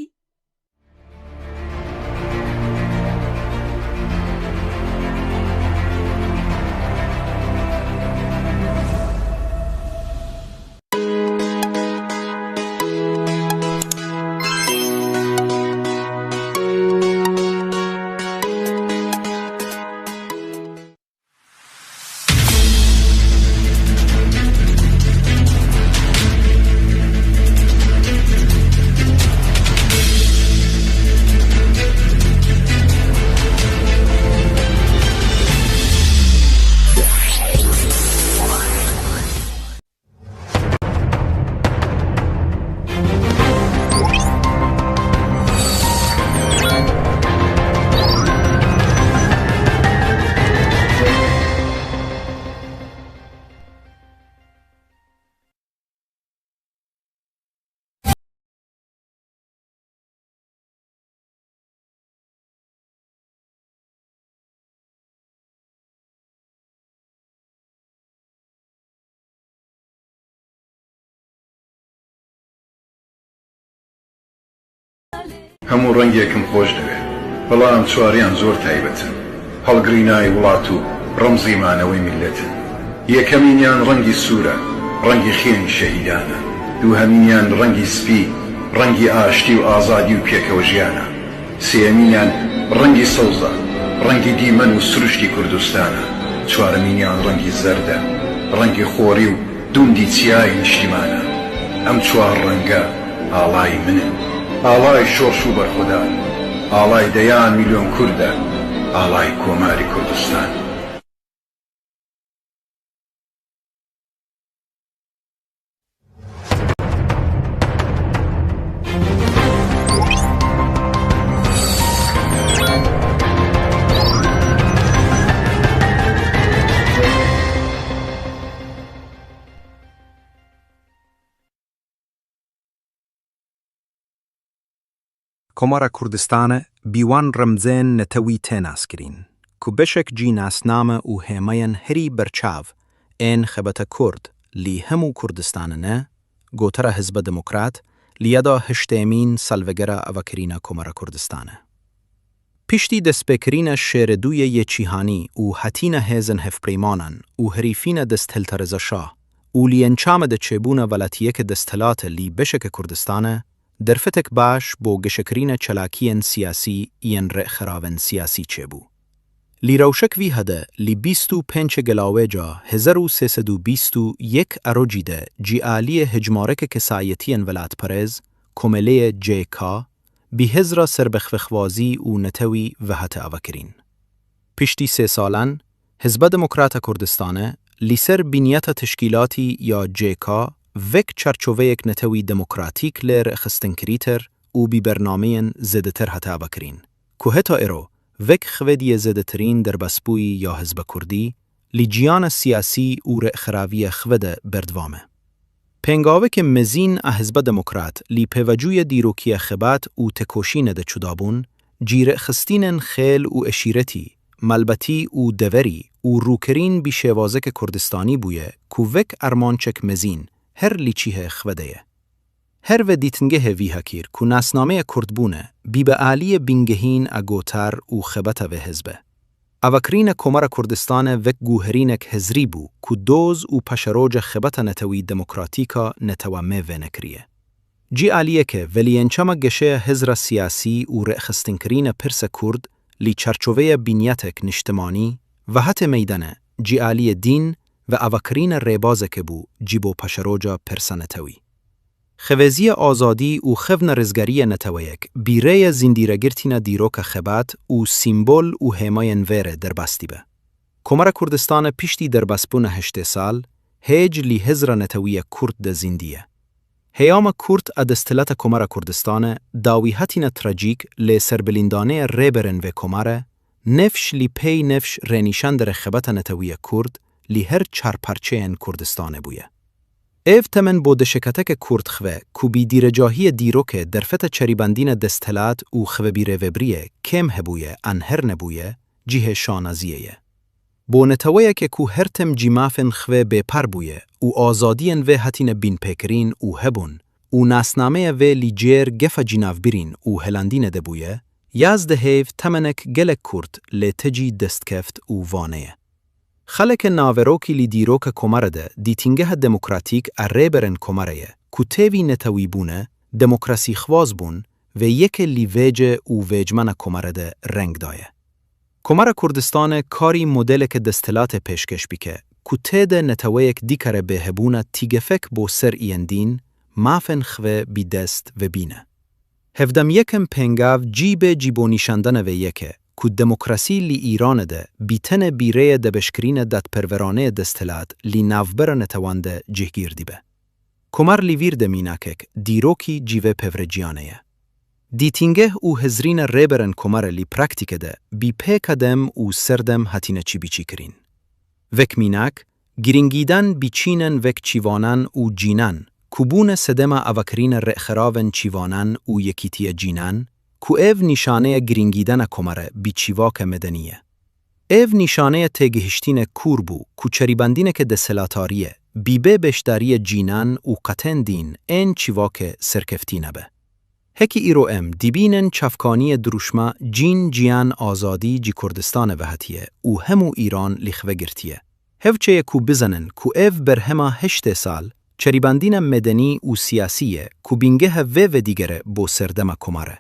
هەموو ڕەنگێکم خۆش دەوێ، بەڵام چواریان زۆر تایبەتن. هەڵگرینای وڵات و ڕەمزی مانەوەی میللەتن. یەکەمینیان ڕەنگی سوورە، ڕەنگی خوێنی شەهیدانە. دووهەمینیان ڕەنگی سپی، ڕەنگی ئاشتی و ئازادی و پێکەوە ژیانە. سێیەمینیان ڕەنگی سەوزە، ڕەنگی دیمەن و سروشتی کوردستانە. چوارەمینیان ڕەنگی زەردە، ڕەنگی خۆری و دوندی چیای نیشتیمانە. ئەم چوار ڕەنگە ئاڵای منن، ئاڵای شۆڕش و بەرخودان، ئاڵای دەیان میلیۆن کوردە، ئاڵای کۆماری کوردستان. Komara Kurdistane bi wan remzên netewî tê naskirîn, ku beşek jî nasname û hêmeyên herî berçav ên xebata Kurd li hemû Kurdistane ne, gotara Hizba Demokrat, li yada heştêmîn salvegera avakirîna Komara Kurdistane. Piştî destpêkirîna şêrê dû yê Cîhanî û hatîna hêzên hevpeymanan û herîfîna desthilat Reza Şah û li encamê de çêbûna welatiyeke desthilatê li beşeke Kurdistane, derfetek baş bo geşekirîna çalakiyên siyasî yên rêxeravên siyasî çêbû. Li rewşek vî hade, li bîst û pêncê Gelawêca hezar û sê sed û bîst û yek arojî de ji aliyê hejmareke kesayetiyên welatperêz, komeleyê C K, bi hizra serbexwexwazî û netewî ve hate avakirîn. Piştî sê salan, Hizba Demokrata Kurdistane li ser binyata teşkîlatî ya C K wek çarçoveyek netewî demokratîk lê rêxistinkirîtir û bi bernameyên zêdetir hate avakirîn, ku heta îro wek xwediyê zêdetirîn derbasbûyî ya Hizba Kurdî li ciyana siyasî û rêxeraviyê xwe de berdewam e. Pêngaveke mezin a Hizba Demokrat li pêvajoya dîrokiya xebat û tekoşînê de çudabûn, cîrêxistinên xêl û eşîretî, malbatî û deverî û rûkirîn bi şêwazeke Kurdistanî bûye ku wek armançek mezin her li cihê xwe de ye. Her ve dîtingehê vî hakir ku nasnameya Kurdbûne bibe aliyê bingehîn a gotar û xebata vê hizbe. Avakirîna Komara Kurdistane wek guherînek hizrî bû ku doz û paşeroja xebata netewî demokratîk a netewa me vênekiriye. Cî aliyeke ve li encama geşeya hizra siyasî û rêxistinkirîna pirsa Kurd li çarçoveya binyatek niştimanî ve hate meydane, cî aliyê dîn ve avakirîna rêbazeke bû cî bo paşeroja pirsa netewî. Xeveziya azadî û xevna rizgariyê neteweyek bi rêya zindîregirtina dîroka xebat û sîmbol û hêmayên vê re derbas dibe. Komara Kurdistane piştî derbasbûna heştê sal, hêj li hizra netewî ya Kurd de zindî ye. Heyama Kurd a desthilata Komara Kurdistane dawîhatina trajîk lê serbilîndaneya rêberên vê komare, nefş li pey nefş rênîşan dere xebata netewî ya Kurd li her çar parçeyên Kurdistanê bûye. Ev temen bo deşekateke Kurd xwe ku bi dîrecahiyê dîrokê derfeta çerîbandîna desthilat û xwebîrêvebiriyê kêm hebûye an her nebûye, cihê şanaziyê ye. Bo neteweyeke ku her tim cî mafên xwe bêpar bûye û azadiyên vê hatine bînpêkirîn û hebûn û nasnameya vê li cêr gefa cînavbirîn û helandînê de bûye, yazdeh heyv temenek gelek kurt lê tecî destkeft û vane ye. Xeleke naverokî li dîroka Komare de dîtingeha demokratîk a rêberên Komare ye ku têvî netewî bûne, demokrasîxwaz bûn ve yeke li vêce û vêcmana Komare de reng daye. Komara Kurdistane karî modeleke desthilatê pêşkeş bike ku tê de neteweyek dikare bê hebûna tîgefek bo ser iyên dîn, mafên xwe bi dest ve bîne. Hevdem yekem pêngav cî bê cî bo nîşandana vê yeke ku demokrasî li Îranê de bi tenê bi rêya debeşkirîna dadperweraneyê desthilat li navbera netewan de cihgîr dibe. Komar li vîr de mînakek dîrokî cîvê pevreciyane ye. Dîtingeh û hizrîna rêberên Komare li praktîke de bi pêka dem û serdem hatine çîbiçîkirîn. Vek mînak, girîngîdan bi çînen vek çîvanan û cînan, ku bûne sedema avakirîna rêxeravên çîvanan û yekîtiya cînan, ku ev nîşaneya girîngîdana Komare bi çîvake medenî ye. Ev nîşaneya têgihiştîne kûr bû ku çerîbandîneke desthilatariyê bi bê beşdariyê cînan û qetên dîn ên çîvake serkeftî nebe. Hekî îro em dibînin çavkaniyê dirûşma Cîn Ciyan Azadî ji Kurdistanê ve hatiye û hemû Îran li xwe girtiye. Hevçeye ku bizanin ku ev berhema heştê sal çerîbandîna medenî û siyasî ye ku bingehê vê vedîgere bo serdema Komare.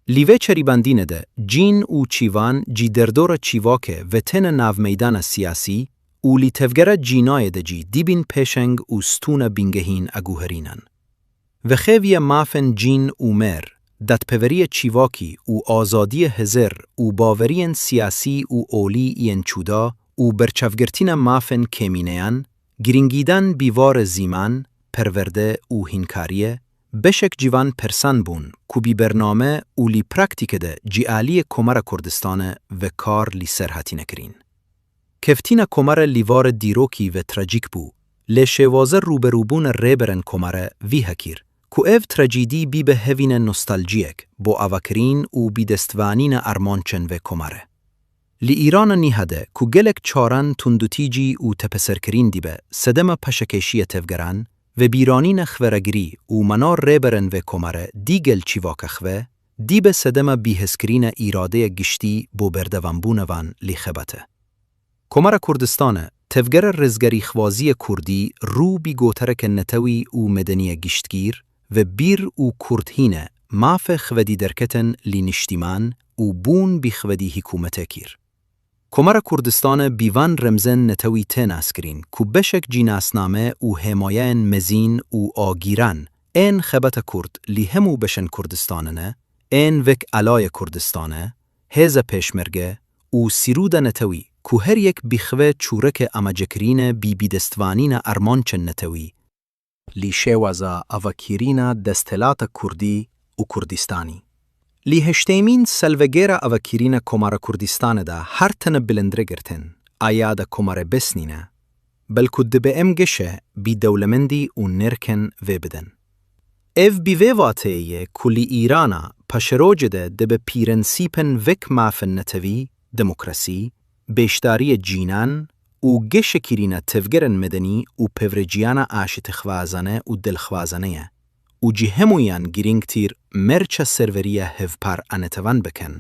Li vê çerîbandînê de Cîn û Çîvan ji derdora Çîvakê ve têne nav meydana siyasî û li tevgera Cînayê de jî dibîn pêşeng û stûna bingehîn a guherînan. Vexêviya mafên Cîn û Mêr, dadpeveriya Çîvakî û azadiya hizir û baweriyên siyasî û olî yên cuda û berçavgirtina mafên kêmîneyan, girîngîdan bi warê zîman, perwerde û hînkariyê, beşek ciwan persan bûn ku bi bername û li praktîke de ji aliyê Komara Kurdistanê ve kar li ser hatine kirin. Keftina Komare li warê dîrokî ve trajîk bû, lê şêwaza rûberûbûna rêberên Komare vî hekir, ku ev trajîdî bibe hevîna nostaljiyek bo avakirin û bidestvanîna armancên vê Komare. Li Îrana nîha de ku gelek caran tundûtîcî û tepeserkirin dibe sedema paşekêşiya tevgeran, vebîranîna xeveragirî û mana rêberên vê Komare digel çîvaka xwe, dibe sedema bihêzkirina îradeya giştî bo berdewambûna van li xebate. Komara Kurdistanê, tevgera rizgarîxwaziyê kurdî rû bi gotareke netewî û medeniya giştgîr ve bîr û kurdhîne mafê xwedî derketin li niştîman û bûn bi xwedî hikûmetê kir. Komara Kurdistanê bi van remzên netewî tê naskirin ku beşek ji nasname û hêmayeyên mezin û agîran ên xebata kurd li hemû beşên Kurdistanê ne, ên wek Alaya Kurdistanê, Hêza Pêşmerge û sîrûda netewî ku her yek bi xwe çûreke amacekirinê bi bidestvanîna armancên netewî, li şêwaza avakirina desthilata kurdî û Kurdistanî. Li heştêmîn salvegera avakirina Komara Kurdistanê de her tene bilindre girtin, aya de Komare bes nîne, belku dibe em geşe bi dewlemendî û nirken vê bidin. Ev bi vê vateyê ye ku li Îrana paşerojê de dibe prensîpên wek mafên netewî, demokrasî, beşdariya cînan û geşekirina tevgerên medenî û pevreciyana aşitixwazane û dilxwazane ye û ji hemûyan girîngtir merça serweriya hevpar a netewan bikin,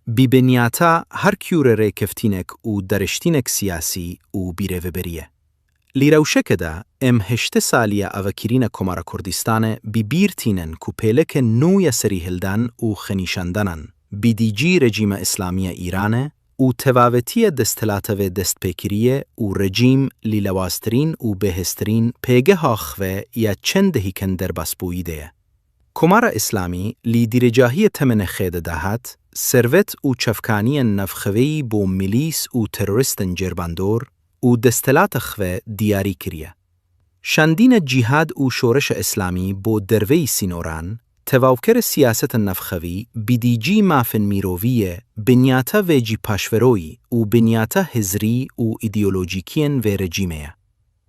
bi binyata her kûre rêkeftinek û dariştinek siyasî û birêveberî ye. Li rewşeke de em heştê saliya avakirina Komara Kurdistanê bi bîr tînin ku pêleke nû ya serîhildan û xwenîşandanan bi dî cî rejîma îslamî ya Îranê û tevavetiya desthilata vê destpêkiriyê û rejîm li lewaztirîn û bêhêztirîn pêgeha xwe ya çend dehîken derbasbûyî de ye. Komara Îslamî li dîrêcahiyê temenê xwe de dahat, serwet û çavkaniyên navxweyî bo milîs û terorîstên cerbandor û desthilata xwe diyarî kiriye. Şandina cîhad û şoreşa Îslamî bo derveyî sînoran, tevawkera siyasetên navxweyî, bi dî cî mafên mirovî ye, binyata vê jî paşveroyî û binyata hizrî û îdeolojîkiyên vê rejîmê ye.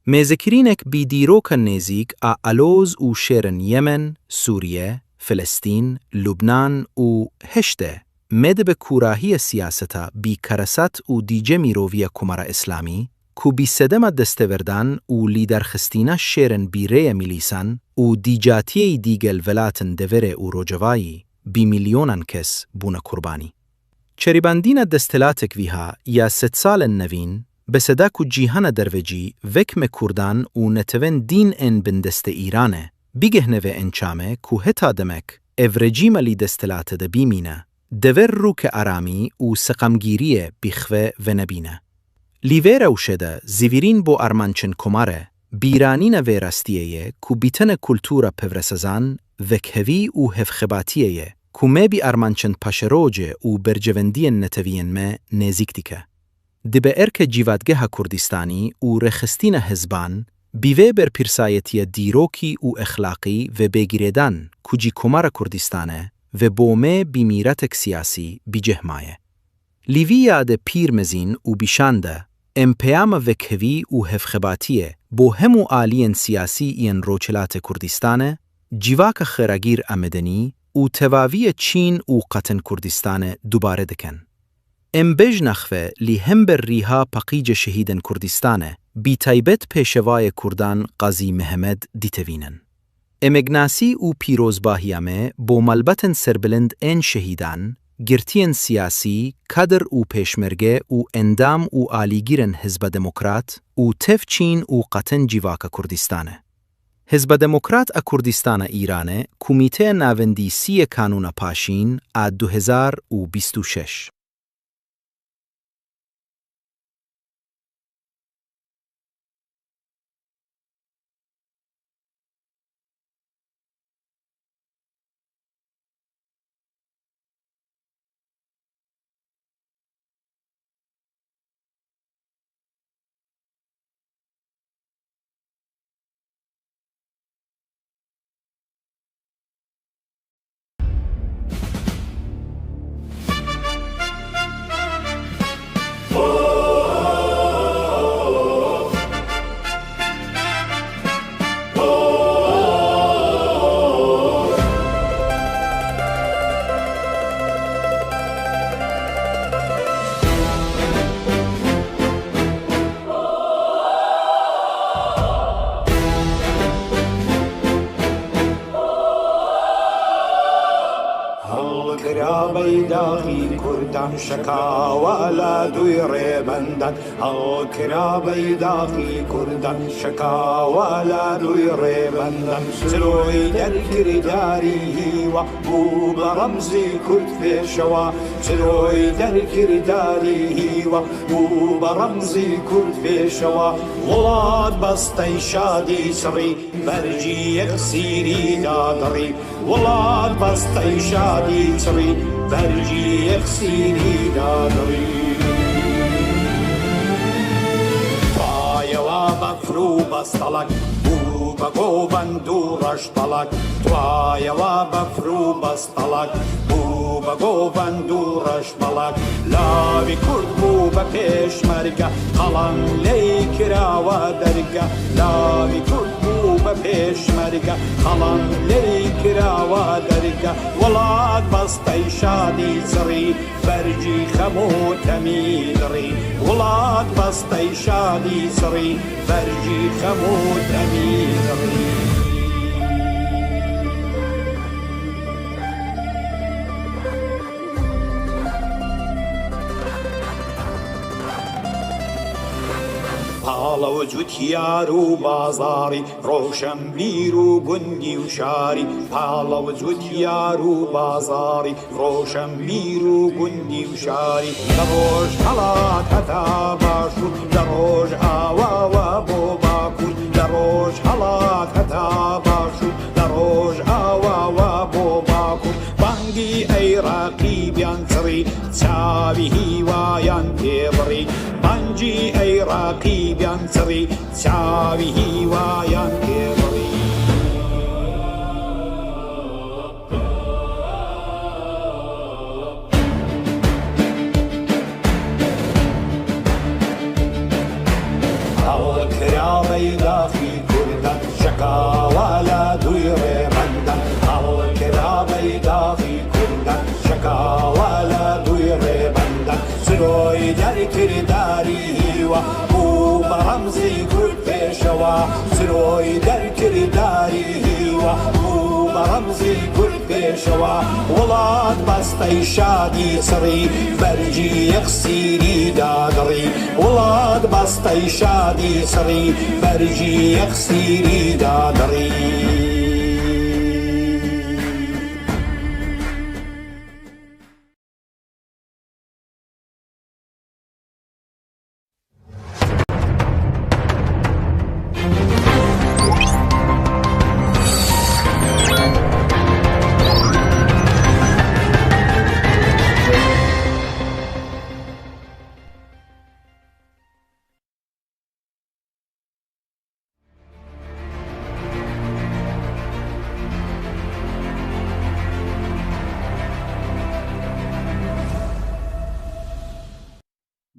Mêzekirînek bi dîroka nêzîk a aloz û şêrên Yemen, Sûriye, Filistîn, Lubnan û heştê me dibe kûrahiya siyaseta bi karesat û dîce miroviya Komara Îslamî, ku bi sedema desteverdan û lîderxistina şêrên bi rêya milîsan û dîcatiyeyî digel welatên deverê û rojavayî bi milyonan kes bûne qurbanî. Çerîbandîna desthilatek vîha ya sedsalên nevîn, bi seda ku cîhana derve jî wek me kurdan û netewên dîn ên bindestê Îranê, bigehne vê encamê ku heta demek ev rejîma li desthilatê de bimîne, dever rûke aramî û seqamgîriyê bi xwe venebîne. Li vê rewşê de zivîrîn bo armancên Komare, bîranîna vê rastiyê ye ku bi tene kultura pevresezan, wekhevî û hevxebatiyê ye ku me bi armancên paşerojê û berjewendiyên netewiyên me nêzîk dike. Dibe erke civadgeha Kurdistanî û rêxistina hizban, bi vê berpirsayetiya dîrokî û exlaqî ve bê girêdan ku ji Komara Kurdistanê ve bo me bi mîratek siyasî bi cih maye. Li vî yade pîr mezin û bîşan de, em peyama wekhevî û hevxebatiyê bo hemû aliyên siyasî yên Rojhilatê Kurdistanê, civaka xêragîr a medenî û tevaviya Çîn û qatên Kurdistanê dubare dikin. Em bejna xwe li hember rîha paqîce şehîdên Kurdistanê, bi taybet pêşevayê kurdan Qazî Mihemed ditevînin. Emeknasî û pîrozbahiya me bo malbatên serbilind ên şehîdan, girtiyên siyasî, kadir û pêşmerge û endam û alîgirên Hizba Demokrat û tev çîn û qetin civaka Kurdistan e. Hizba Demokrat a Kurdistana Îranê, Komîteya Navendî sî yê Kanûna Paşîn a du hezar û bîst û şeş. هەڵکرا بەیداغی کوردان، شەکاوە لە دووی ڕێبەندان. هەڵکرا بەیداغی کوردان، شەکاوە لە دووی ڕێبەندان. چرۆی دەرکرداری هیوا، بوو بە ڕەمزی کورد پێشەوە. چرۆی دەرکرداری هیوا، بوو بە ڕەمزی کورد پێشەوە. وڵات بەستەی شادی سڕی، بەرگی یەک سیری دادڕی. وڵات بەستەی شادی چڕی، بەرگی یەک سیری دادڕی. توایەوە بەفر و بەستەڵەک، بوو بە گۆڤەند و ڕەشبەڵەک. توایەوە بەفر و بەستەڵەک، بوو بە گۆڤەند و ڕەشبەڵەک. لاوی کورد بوو بە پێشمەرگە، قەڵەم لێی کراوە دەرگە. لاوی کورد بوو بە پێشمەرگە، قەڵەم لێی کراوە دەرگە. وڵات بەستەی شادی سڕی، بەرگی خەم و تەمی دڕی. وڵات بەستەی شادی سڕی، بەرگی خەم و تەمی دڕی. پاڵەوە جوتیار و بازاڕی، ڕۆشنبیر و گوندی و شاری. پاڵەوە جوتیار و بازاڕی، ڕۆشنبیر و گوندی و شاری. لە ڕۆژ هەڵات هەتا باشوور، لە ڕۆژ ئاواوە بۆ باکوور. لە ڕۆژ هەڵات هەتا باشوور، لە ڕۆژ ئاواوە بۆ باکوور. بانگی ئەی ڕەقیبیان چڕی، چاوی هیوایان پێبڕی. بانگی ئەی ڕەقیبیان چڕی، چاوی هیوایان پێبڕی. هەڵکرا بەیداخی کوردان، شەکاوە لە دووی ڕێبەندان. هەڵکرا بەیداخی کوردان، شەکاوە لە دووی ڕێبەندان. سرۆی دەرکرداری هیوا، بوو بە ڕەمزی کورد پێشەوە. سرۆی دەرکرداری هیوا، بوو بە ڕەمزی کورد پێشەوە. وڵات بەستەی شادی سڕی، بەرگی یەک سیری دادڕی. وڵات بەستەی شادی سڕی، بەرگی یەک سیری دادڕی.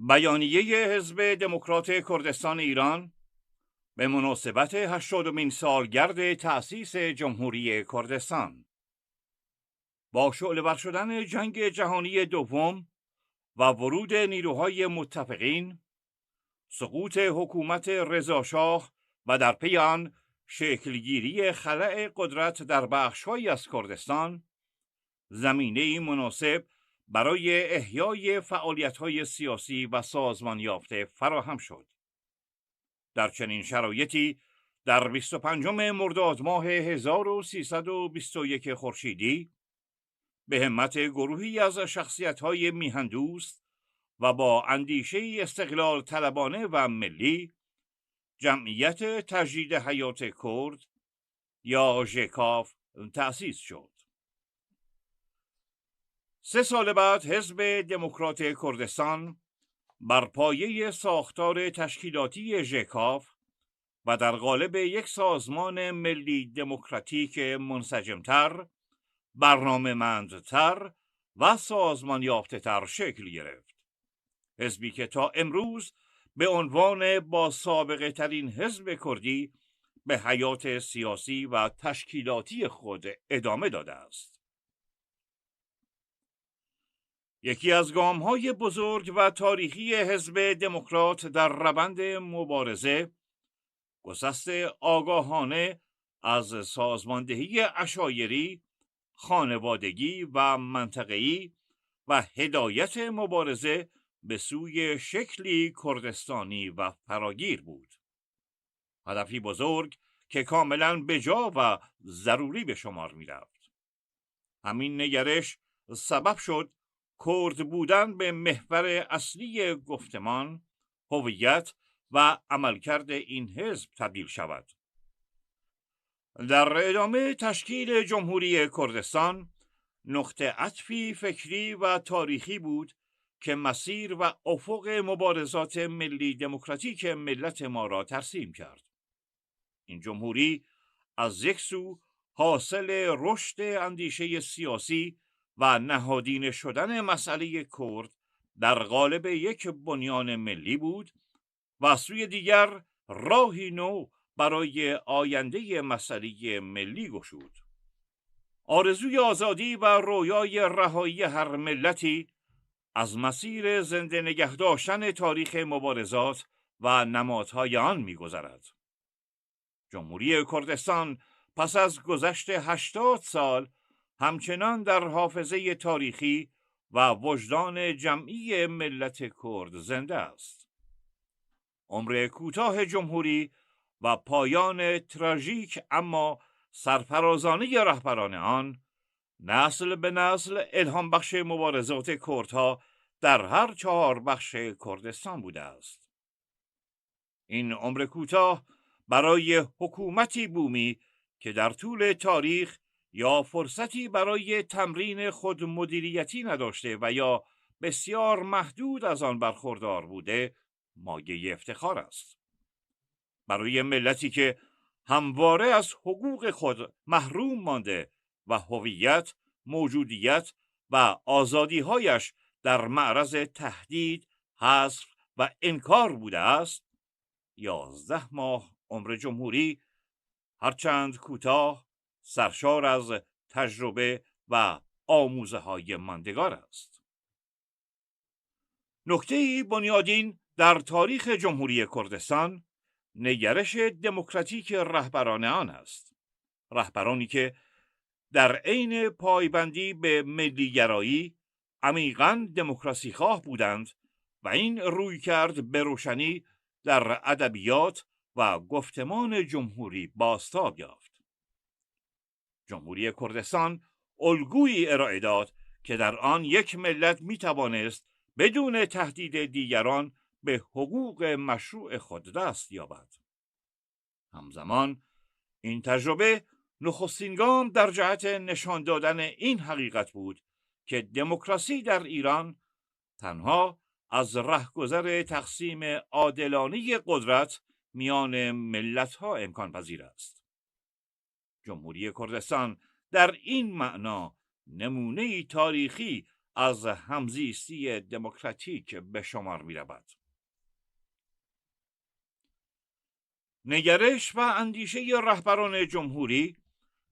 بەیانیەیە حیزبێ دموکراتێ کوردستان ایران به مناسبت هشتادمین سالگرد تأسیس جمهوری کردستان. با شعله‌ور شدن جنگ جهانی دوم و ورود نیروهای متفقین، سقوط حکومت رضا شاه و در پی آن شکلگیری خلأ قدرت در بخش‌هایی از کردستان، زمینه‌ای مناسب برای احیای فعالیت‌های سیاسی و سازمان‌یافته فراهم شد. در چنین شرایطی، در بیست و پنجم مرداد ماه هزار و سیصد و بیست و یک خورشیدی، به همت گروهی از شخصیت‌های میهن‌دوست و با اندیشه‌ای استقلال طلبانه و ملی، جمعیت تجدید حیات کرد یا ژکاف تأسیس شد. سه سال بعد حزب دموکرات کردستان بر پایهٔ ساختار تشکیلاتی ژکاف و در قالب یک سازمان ملی دموکراتیک منسجم‌تر، برنامه‌مندتر و سازمان‌یافته‌تر شکل گرفت. حزبی که تا امروز به عنوان با سابقه ترین حزب کردی به حیات سیاسی و تشکیلاتی خود ادامه داده است. یکی از گام‌های بزرگ و تاریخی حزب دموکرات در روند مبارزه، گسست آگاهانه از سازماندهی عشایری، خانوادگی و منطقه‌ای و هدایت مبارزه به سوی شکلی کردستانی و فراگیر بود. هدفی بزرگ که کاملاً به جا و ضروری به شمار می‌رفت. همین نگرش سبب شد کرد بودن به محور اصلی گفتمان، هویت و عملکرد این حزب تبدیل شود. در ادامهٔ تشکیل جمهوری کردستان، نقطه عطفی فکری و تاریخی بود که مسیر و افق مبارزات ملی دموکراتیک ملت ما را ترسیم کرد. این جمهوری از یک سو حاصل رشد اندیشهٔ سیاسی و نهادینه شدن مسئلهٔ کرد در قالب یک بنیان ملی بود و از سوی دیگر راهی نو برای آیندهٔ مسئلهٔ ملی گشود. آرزوی آزادی و رویای رهایی هر ملتی از مسیر زنده نگه داشتن تاریخ مبارزات و نمادهای آن می‌گذرد. جمهوری کردستان پس از گذشت هشتاد سال همچنان در حافظهٔ تاریخی و وجدان جمعی ملت کرد زنده است. عمر کوتاه جمهوری و پایان تراژیک اما سرفرازانهٔ رهبران آن، نسل به نسل الهام بخش مبارزات کردها در هر چهار بخش کردستان بوده است. این عمر کوتاه برای حکومتی بومی که در طول تاریخ یا فرصتی برای تمرین خود مدیریتی نداشته و یا بسیار محدود از آن برخوردار بوده، مایهٔ افتخار است. برای ملتی که همواره از حقوق خود محروم مانده و هویت، موجودیت و آزادی‌هایش در معرض تهدید، حذف و انکار بوده است، یازده ماه عمر جمهوری، هرچند کوتاه، سرشار از تجربه و آموزه‌های ماندگار است. نکتهٔ بنیادین در تاریخ جمهوری کردستان، نگرش دموکراتیک رهبران آن است. رهبرانی که در عین پایبندی به ملی‌گرایی، عمیقاً دموکراسی‌خواه بودند و این رویکرد به روشنی در ادبیات و گفتمان جمهوری بازتاب یافت. جمهوری کردستان الگویی ارائه داد که در آن یک ملت می‌توانست بدون تهدید دیگران به حقوق مشروع خود دست یابد. همزمان، این تجربه نخستین گام در جهت نشان دادن این حقیقت بود که دموکراسی در ایران تنها از رهگذر تقسیم عادلانهٔ قدرت میان ملت‌ها امکان پذیر است. جمهوری کردستان در این معنا نمونه‌ای تاریخی از همزیستی دموکراتیک به شمار می‌رود. نگرش و اندیشهٔ رهبران جمهوری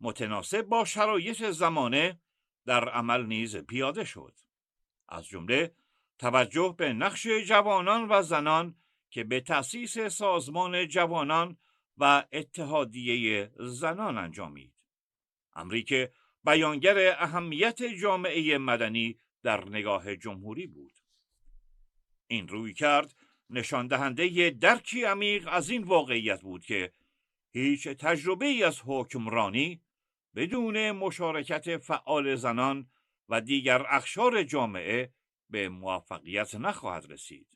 متناسب با شرایط زمانه در عمل نیز پیاده شد. از جمله توجه به نقش جوانان و زنان که به تأسیس سازمان جوانان و اتحادیهٔ زنان انجامید. امری که بیانگر اهمیت جامعهٔ مدنی در نگاه جمهوری بود. این رویکرد نشان دهندهٔ درکی عمیق از این واقعیت بود که هیچ تجربه‌ای از حکمرانی بدون مشارکت فعال زنان و دیگر اقشار جامعه به موفقیت نخواهد رسید.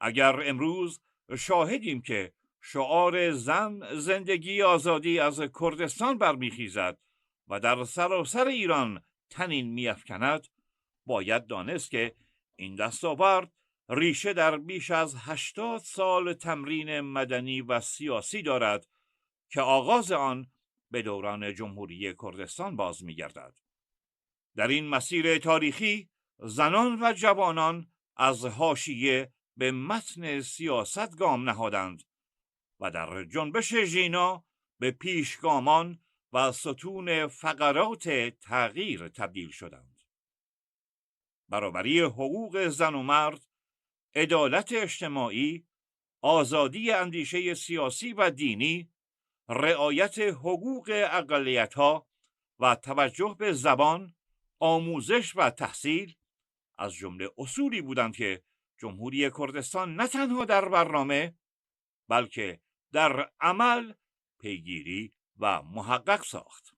اگر امروز شاهدیم که شعار «زن، زندگی، آزادی» از کردستان برمیخیزد و در سراسر ایران طنین می‌افکند، باید دانست که این دستاورد ریشه در بیش از هشتاد سال تمرین مدنی و سیاسی دارد که آغاز آن به دوران جمهوری کردستان باز می‌گردد. در این مسیر تاریخی، زنان و جوانان از حاشیه به متن سیاست گام نهادند و در جنبش ژینا به پیشگامان و ستون فقرات تغییر تبدیل شدند. برابری حقوق زن و مرد، عدالت اجتماعی، آزادی اندیشهٔ سیاسی و دینی، رعایت حقوق اقلیت‌ها و توجه به زبان، آموزش و تحصیل از جمله اصولی بودند که جمهوری کردستان نه تنها در برنامه، بلکه در عمل پیگیری و محقق ساخت.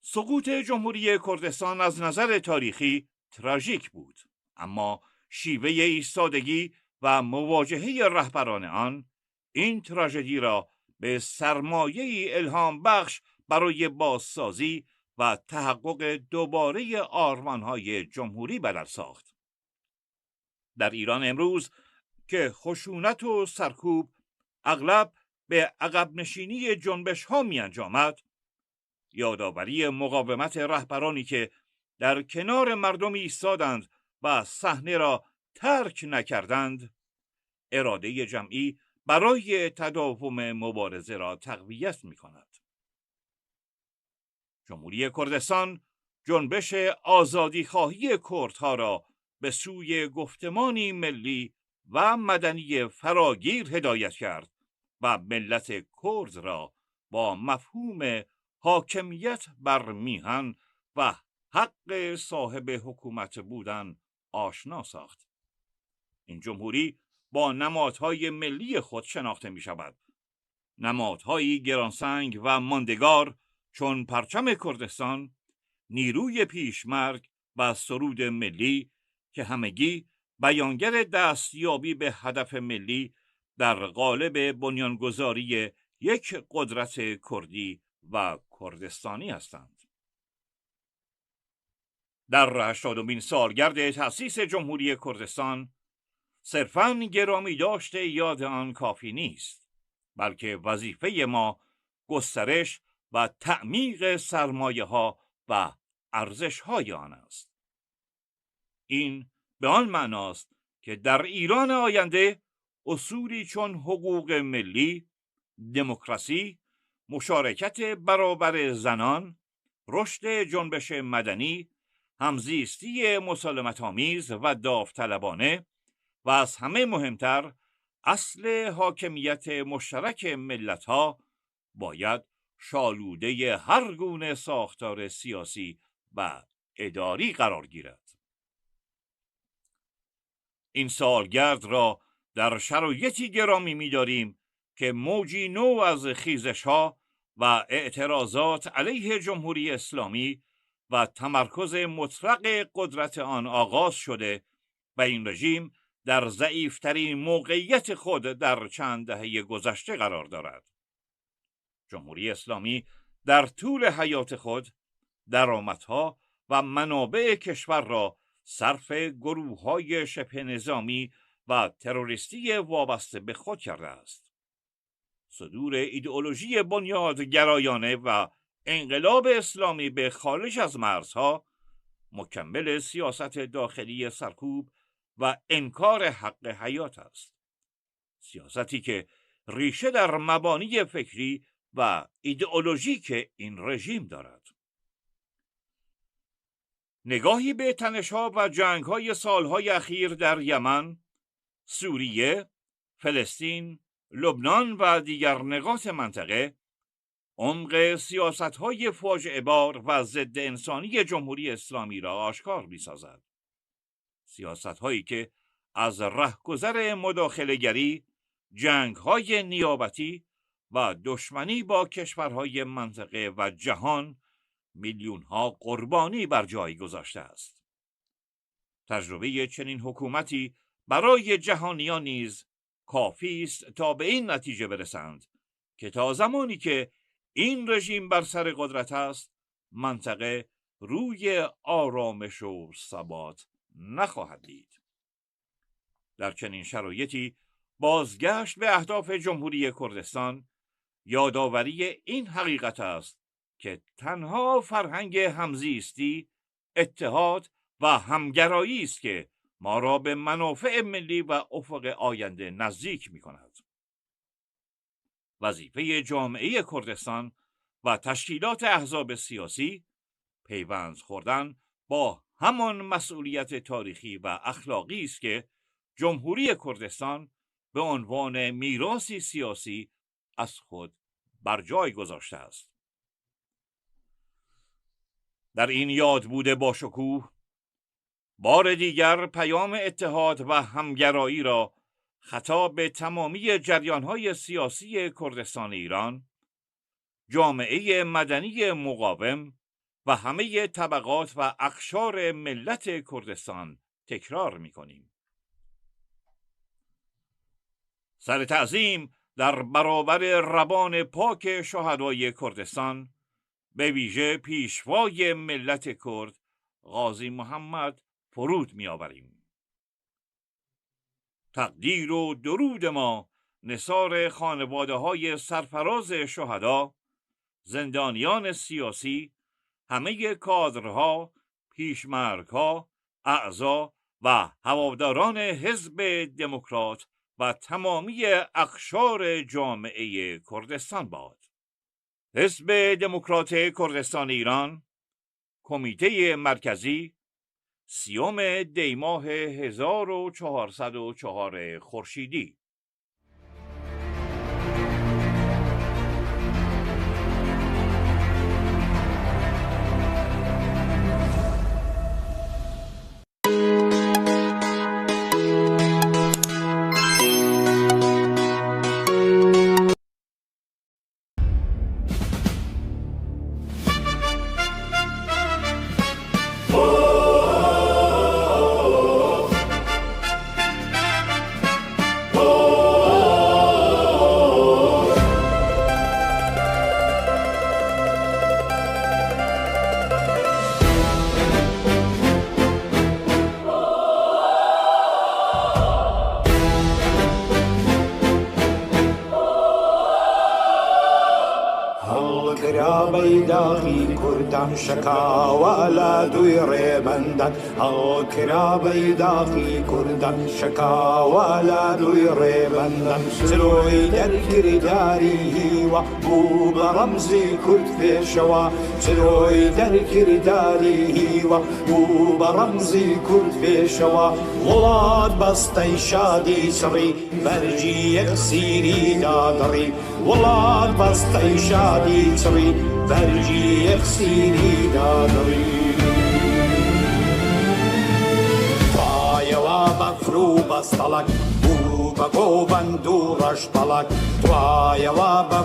سقوط جمهوری کردستان از نظر تاریخی تراژیک بود، اما شیوهٔ ایستادگی و مواجههٔ رهبران آن این تراژدی را به سرمایه‌ای الهام بخش برای بازسازی و تحقق دوباره آرمان‌های جمهوری بدل ساخت. در ایران امروز که خشونت و سرکوب اغلب به عقب نشینی جنبش ها می انجامد، یادآوری مقاومت رهبرانی که در کنار مردم ایستادند و صحنه را ترک نکردند، اراده جمعی برای تداوم مبارزه را تقویت می کند. جمهوری کردستان جنبش آزادیخواهی کردها را به سوی گفتمانی ملی و مدنی فراگیر هدایت کرد و ملت کرد را با مفهوم حاکمیت بر میهن و حق صاحب حکومت بودن آشنا ساخت. این جمهوری با نمادهای ملی خود شناخته می‌شود. نمادهایی گرانسنگ و ماندگار چون پرچم کردستان، نیروی پیشمرگ و سرود ملی که همگی بیانگر دستیابی به هدف ملی در قالب بنیانگذاری یک قدرت کردی و کردستانی هستند. در هشتادمین سالگرد تأسیس جمهوری کردستان، صرفاً گرامی داشت یاد آن کافی نیست، بلکه وظیفهٔ ما گسترش و تعمیق سرمایه‌ها و ارزش‌های آن است. این به آن معناست که در ایران آینده اصولی چون حقوق ملی، دموکراسی، مشارکت برابر زنان، رشد جنبش مدنی، همزیستی مسالمت‌آمیز و داوطلبانه و از همه مهمتر اصل حاکمیت مشترک ملت‌ها باید شالودهٔ هر گونه ساختار سیاسی و اداری قرار گیرد. این سالگرد را در شرایطی گرامی می‌داریم که موجی نو از خیزش‌ها و اعتراضات علیه جمهوری اسلامی و تمرکز مطلق قدرت آن آغاز شده و این رژیم در ضعیفترین موقعیت خود در چند دههٔ گذشته قرار دارد. جمهوری اسلامی در طول حیات خود درآمدها و منابع کشور را صرف گروه‌های شبه نظامی و تروریستی وابسته به خود کرده است. صدور ایدئولوژی بنیادگرایانه و انقلاب اسلامی به خارج از مرزها، مکمل سیاست داخلی سرکوب و انکار حق حیات است. سیاستی که ریشه در مبانی فکری و ایدئولوژیک این رژیم دارد. نگاهی به تنش‌ها و جنگ‌های سال‌های اخیر در یمن، سوریه، فلسطین، لبنان و دیگر نقاط منطقه، عمق سیاست‌های فاجعه‌بار و ضد انسانی جمهوری اسلامی را آشکار می‌سازد. سیاست‌هایی که از رهگذر مداخله‌گری، جنگ‌های نیابتی و دشمنی با کشورهای منطقه و جهان، میلیون‌ها قربانی بر جای گذاشته است. تجربهٔ چنین حکومتی برای جهانیان نیز کافی است تا به این نتیجه برسند که تا زمانی که این رژیم بر سر قدرت است، منطقه روی آرامش و ثبات نخواهد دید. در چنین شرایطی، بازگشت به اهداف جمهوری کردستان یادآوری این حقیقت است که تنها فرهنگ همزیستی، اتحاد و همگرایی است که ما را به منافع ملی و افق آینده نزدیک می‌کند. وظیفهٔ جامعهٔ کردستان و تشکیلات احزاب سیاسی پیوند خوردن با همان مسئولیت تاریخی و اخلاقی است که جمهوری کردستان به عنوان میراثی سیاسی از خود بر جای گذاشته است. در این یادبود باشکوه، بار دیگر پیام اتحاد و همگرایی را خطاب به تمامی جریان‌های سیاسی کردستان ایران، جامعهٔ مدنی مقاوم و همهٔ طبقات و اقشار ملت کردستان تکرار می‌کنیم. سر تعظیم در برابر روان پاک شهدای کردستان، به ویژه پیشوای ملت کرد، قاضی محمد، فرود می‌آوریم. تقدیر و درود ما نثار خانواده‌های سرفراز شهدا، زندانیان سیاسی، همهٔ کادرها، پیشمرگ‌ها، اعضا و هواداران حزب دموکرات و تمامی اقشار جامعهٔ کردستان باد. حزب دموکرات کردستان ایران، کمیتهٔ مرکزی، سیوم دی‌ماه هزار و چهارصد و چهار خورشیدی. هەڵکرا بەیداغی کوردان، شەکاوە لە دووی ڕێبەندان. هەڵکرا بەیداغی کوردان، شەکاوە لە دووی ڕێبەندان. چرۆی دەرکرداری هیوا بوو بە ڕەمزی کورد پێشەوە. چرۆی دەرکرداری هیوا بوو بە ڕەمزی کورد پێشەوە. وڵات بەستەی شادی چڕی، بەرگی یەک سیری دادڕی. وڵات بەستەی شادی چڕی، بەرگی یەک سیری دادڕی. توایەوە بەفر و بەستەڵەک، بوو بە گۆبەند و ڕەشبەڵەک. توایەوە بە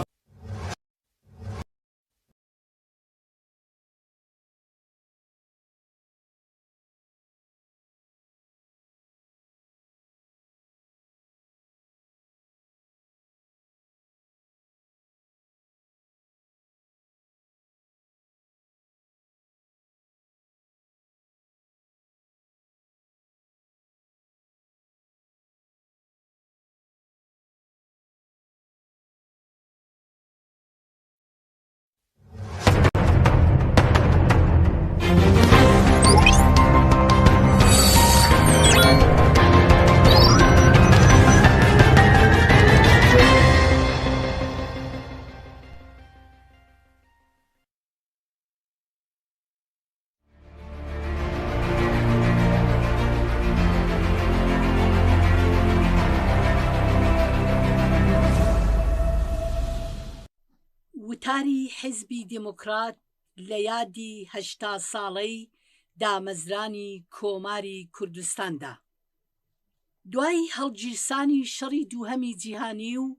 کاری حیزبی دموکرات لە یادی هەشتا ساڵەی دامەزرانی کۆماری کوردستاندا. دوای هەڵگیرسانی شەڕی دووهەمی جیهانی و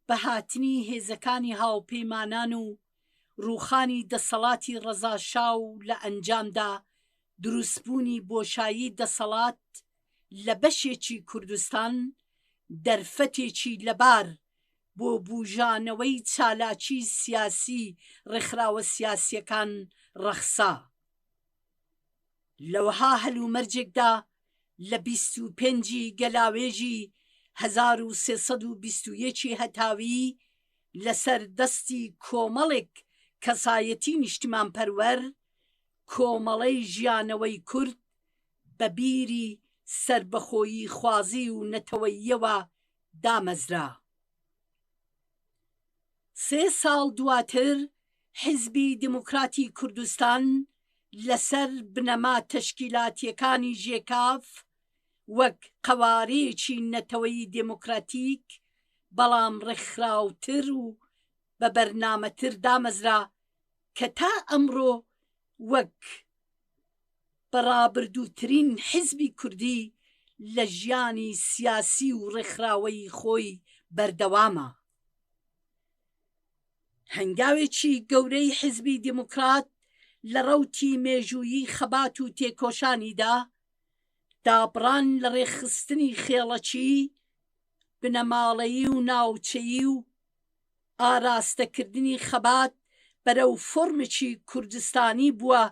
بەهاتنی هێزەکانی هاوپەیمانان و ڕووخانی دەسەڵاتی ڕەزا شا و لە ئەنجامدا دروستبوونی بۆشایی دەسەڵات لە بەشێکی کوردستان، دەرفەتێکی لەبار بۆ بوژانەوەی چالاکی سیاسی ڕێکخراوە سیاسیەکان ڕەخسا. لەوەها هەلومەرجێکدا، لە بیست و پێنجی گەلاوێژی هەزار و سێ سەد و بیست و یەکی هەتاوی، لەسەر دەستی کۆمەڵێک کەسایەتی نیشتیمانپەروەر، کۆمەڵەی ژیانەوەی کورد بە بیری سەربەخۆیی خوازی و نەتەوەییەوە دامەزرا. سێ ساڵ دواتر، حیزبی دموکراتی کوردستان لەسەر بنەما تەشکیلاتیەکانی ژێکاف، وەک قەوارەیەکی نەتەوەی دموکراتیک، بەڵام ڕێکخراوتر و بە بەرنامەتر دامەزرا، کە تا ئەمڕۆ وەک بەڕابردووترین حیزبی کوردی لە ژیانی سیاسی و ڕێکخراوەی خۆی بەردەوامە. هەنگاوێکی گەورەی حیزبی دموکرات لە ڕەوتی مێژوویی خەبات و تێکۆشانیدا، دابڕان لە ڕێکخستنی خێڵەکی، بنەماڵەیی و ناوچەیی و ئاراستەکردنی خەبات بەرەو فۆرمێکی کوردستانی بووە،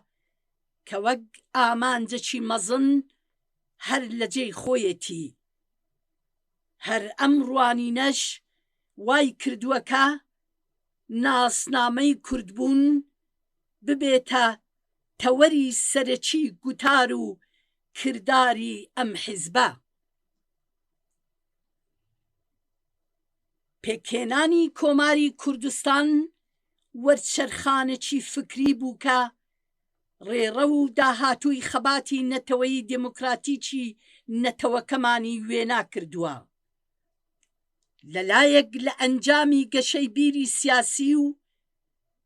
کە وەک ئامانجێکی مەزن هەر لە جێی خۆیەتی. هەر ئەم ڕوانینەش وای کردووە کە ناسنامەی کوردبوون ببێتە تەوەری سەرەکی گوتار و کرداری ئەم حیزبە. پێکهێنانی کۆماری کوردستان وەرچەرخانێکی فکری بوو کە ڕێڕەو و داهاتووی خەباتی نەتەوەی دموکراتیکی نەتەوەکەمانی وێنا کردووە. لە لایەک لە ئەنجامی گەشەی بیری سیاسی و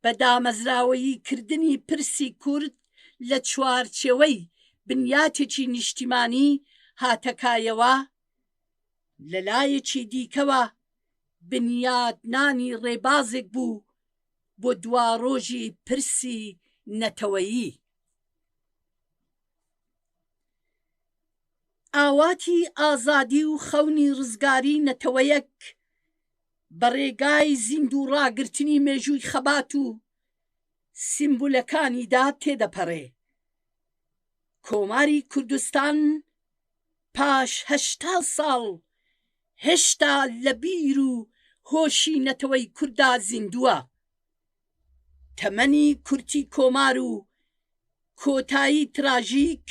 بە دامەزراوەیی کردنی پرسی کورد لە چوارچێوەی بنیاتێکی نیشتیمانی هاتەکایەوە، لە لایەکی دیکەوە بنیاتنانی ڕێبازێک بوو بۆ دواڕۆژی پرسی نەتەوەیی. ئاواتی ئازادی و خەونی ڕزگاری نەتەوەیەک بە ڕێگای زیندوو ڕاگرتنی مێژووی خەبات و سیمبولەکانیدا تێدەپەڕێ. کۆماری کوردستان پاش هەشتا ساڵ هێشتا لە بیر و هۆشی نەتەوەی کوردا زیندووە. تەمەنی کورتی کۆمار و کۆتایی تراژیک،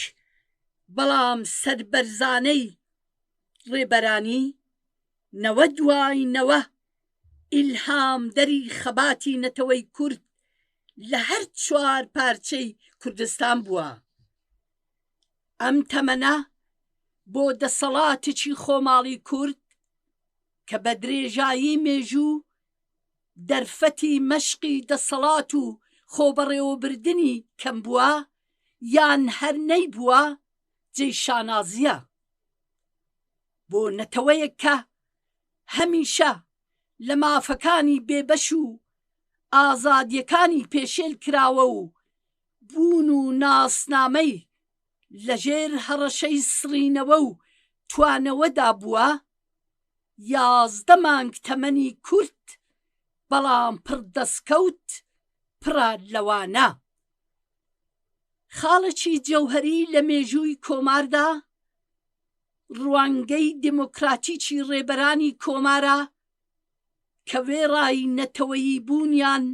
بەڵام سەربەرزانەی ڕێبەرانی، نەوە دوای نەوە ئیلهامدەری خەباتی نەتەوەی کورد لە هەر چوار پارچەی کوردستان بووە. ئەم تەمەنە بۆ دەسەڵاتێکی خۆماڵی کورد کە بە درێژایی مێژوو دەرفەتی مەشقی دەسەڵات و خۆبەڕێوەبردنی کەم بووە، یان هەر نەیبووە، جێی شانازییە. بۆ نەتەوەیەک کە هەمیشە لە مافەکانی بێبەش و ئازادییەکانی پێشێل کراوە و بوون و ناسنامەی لەژێر هەڕەشەی سڕینەوە و توانەوەدا بووە، یازدە مانگ تەمەنی کورت، بەڵام پڕ دەستکەوت، پڕە لەوانە. خاڵێکی جەوهەری لە مێژووی کۆماردا، ڕوانگەی دموکراتیکی ڕێبەرانی کۆمارە کە وێڕای نەتەوەیی بوونیان،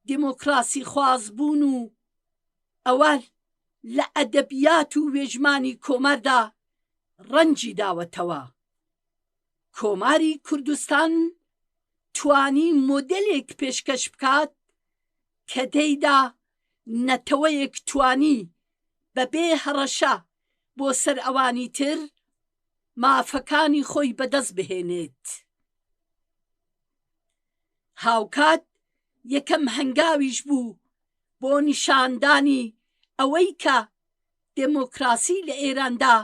دموکراسیخواز بوون و ئەوە لە ئەدەبیات و وێژمانی کۆماردا ڕەنگی داوەتەوە. کۆماری کوردستان توانی مۆدێلێک پێشکەش بکات کە تێیدا نەتەوەیەک توانی بەبێ هەڕەشە بۆ سەر ئەوانی تر مافەکانی خۆی بەدەست بهێنێت. هاوکات یەکەم هەنگاویش بوو بۆ نیشاندانی ئەوەی کە دموکراسی لە ئێراندا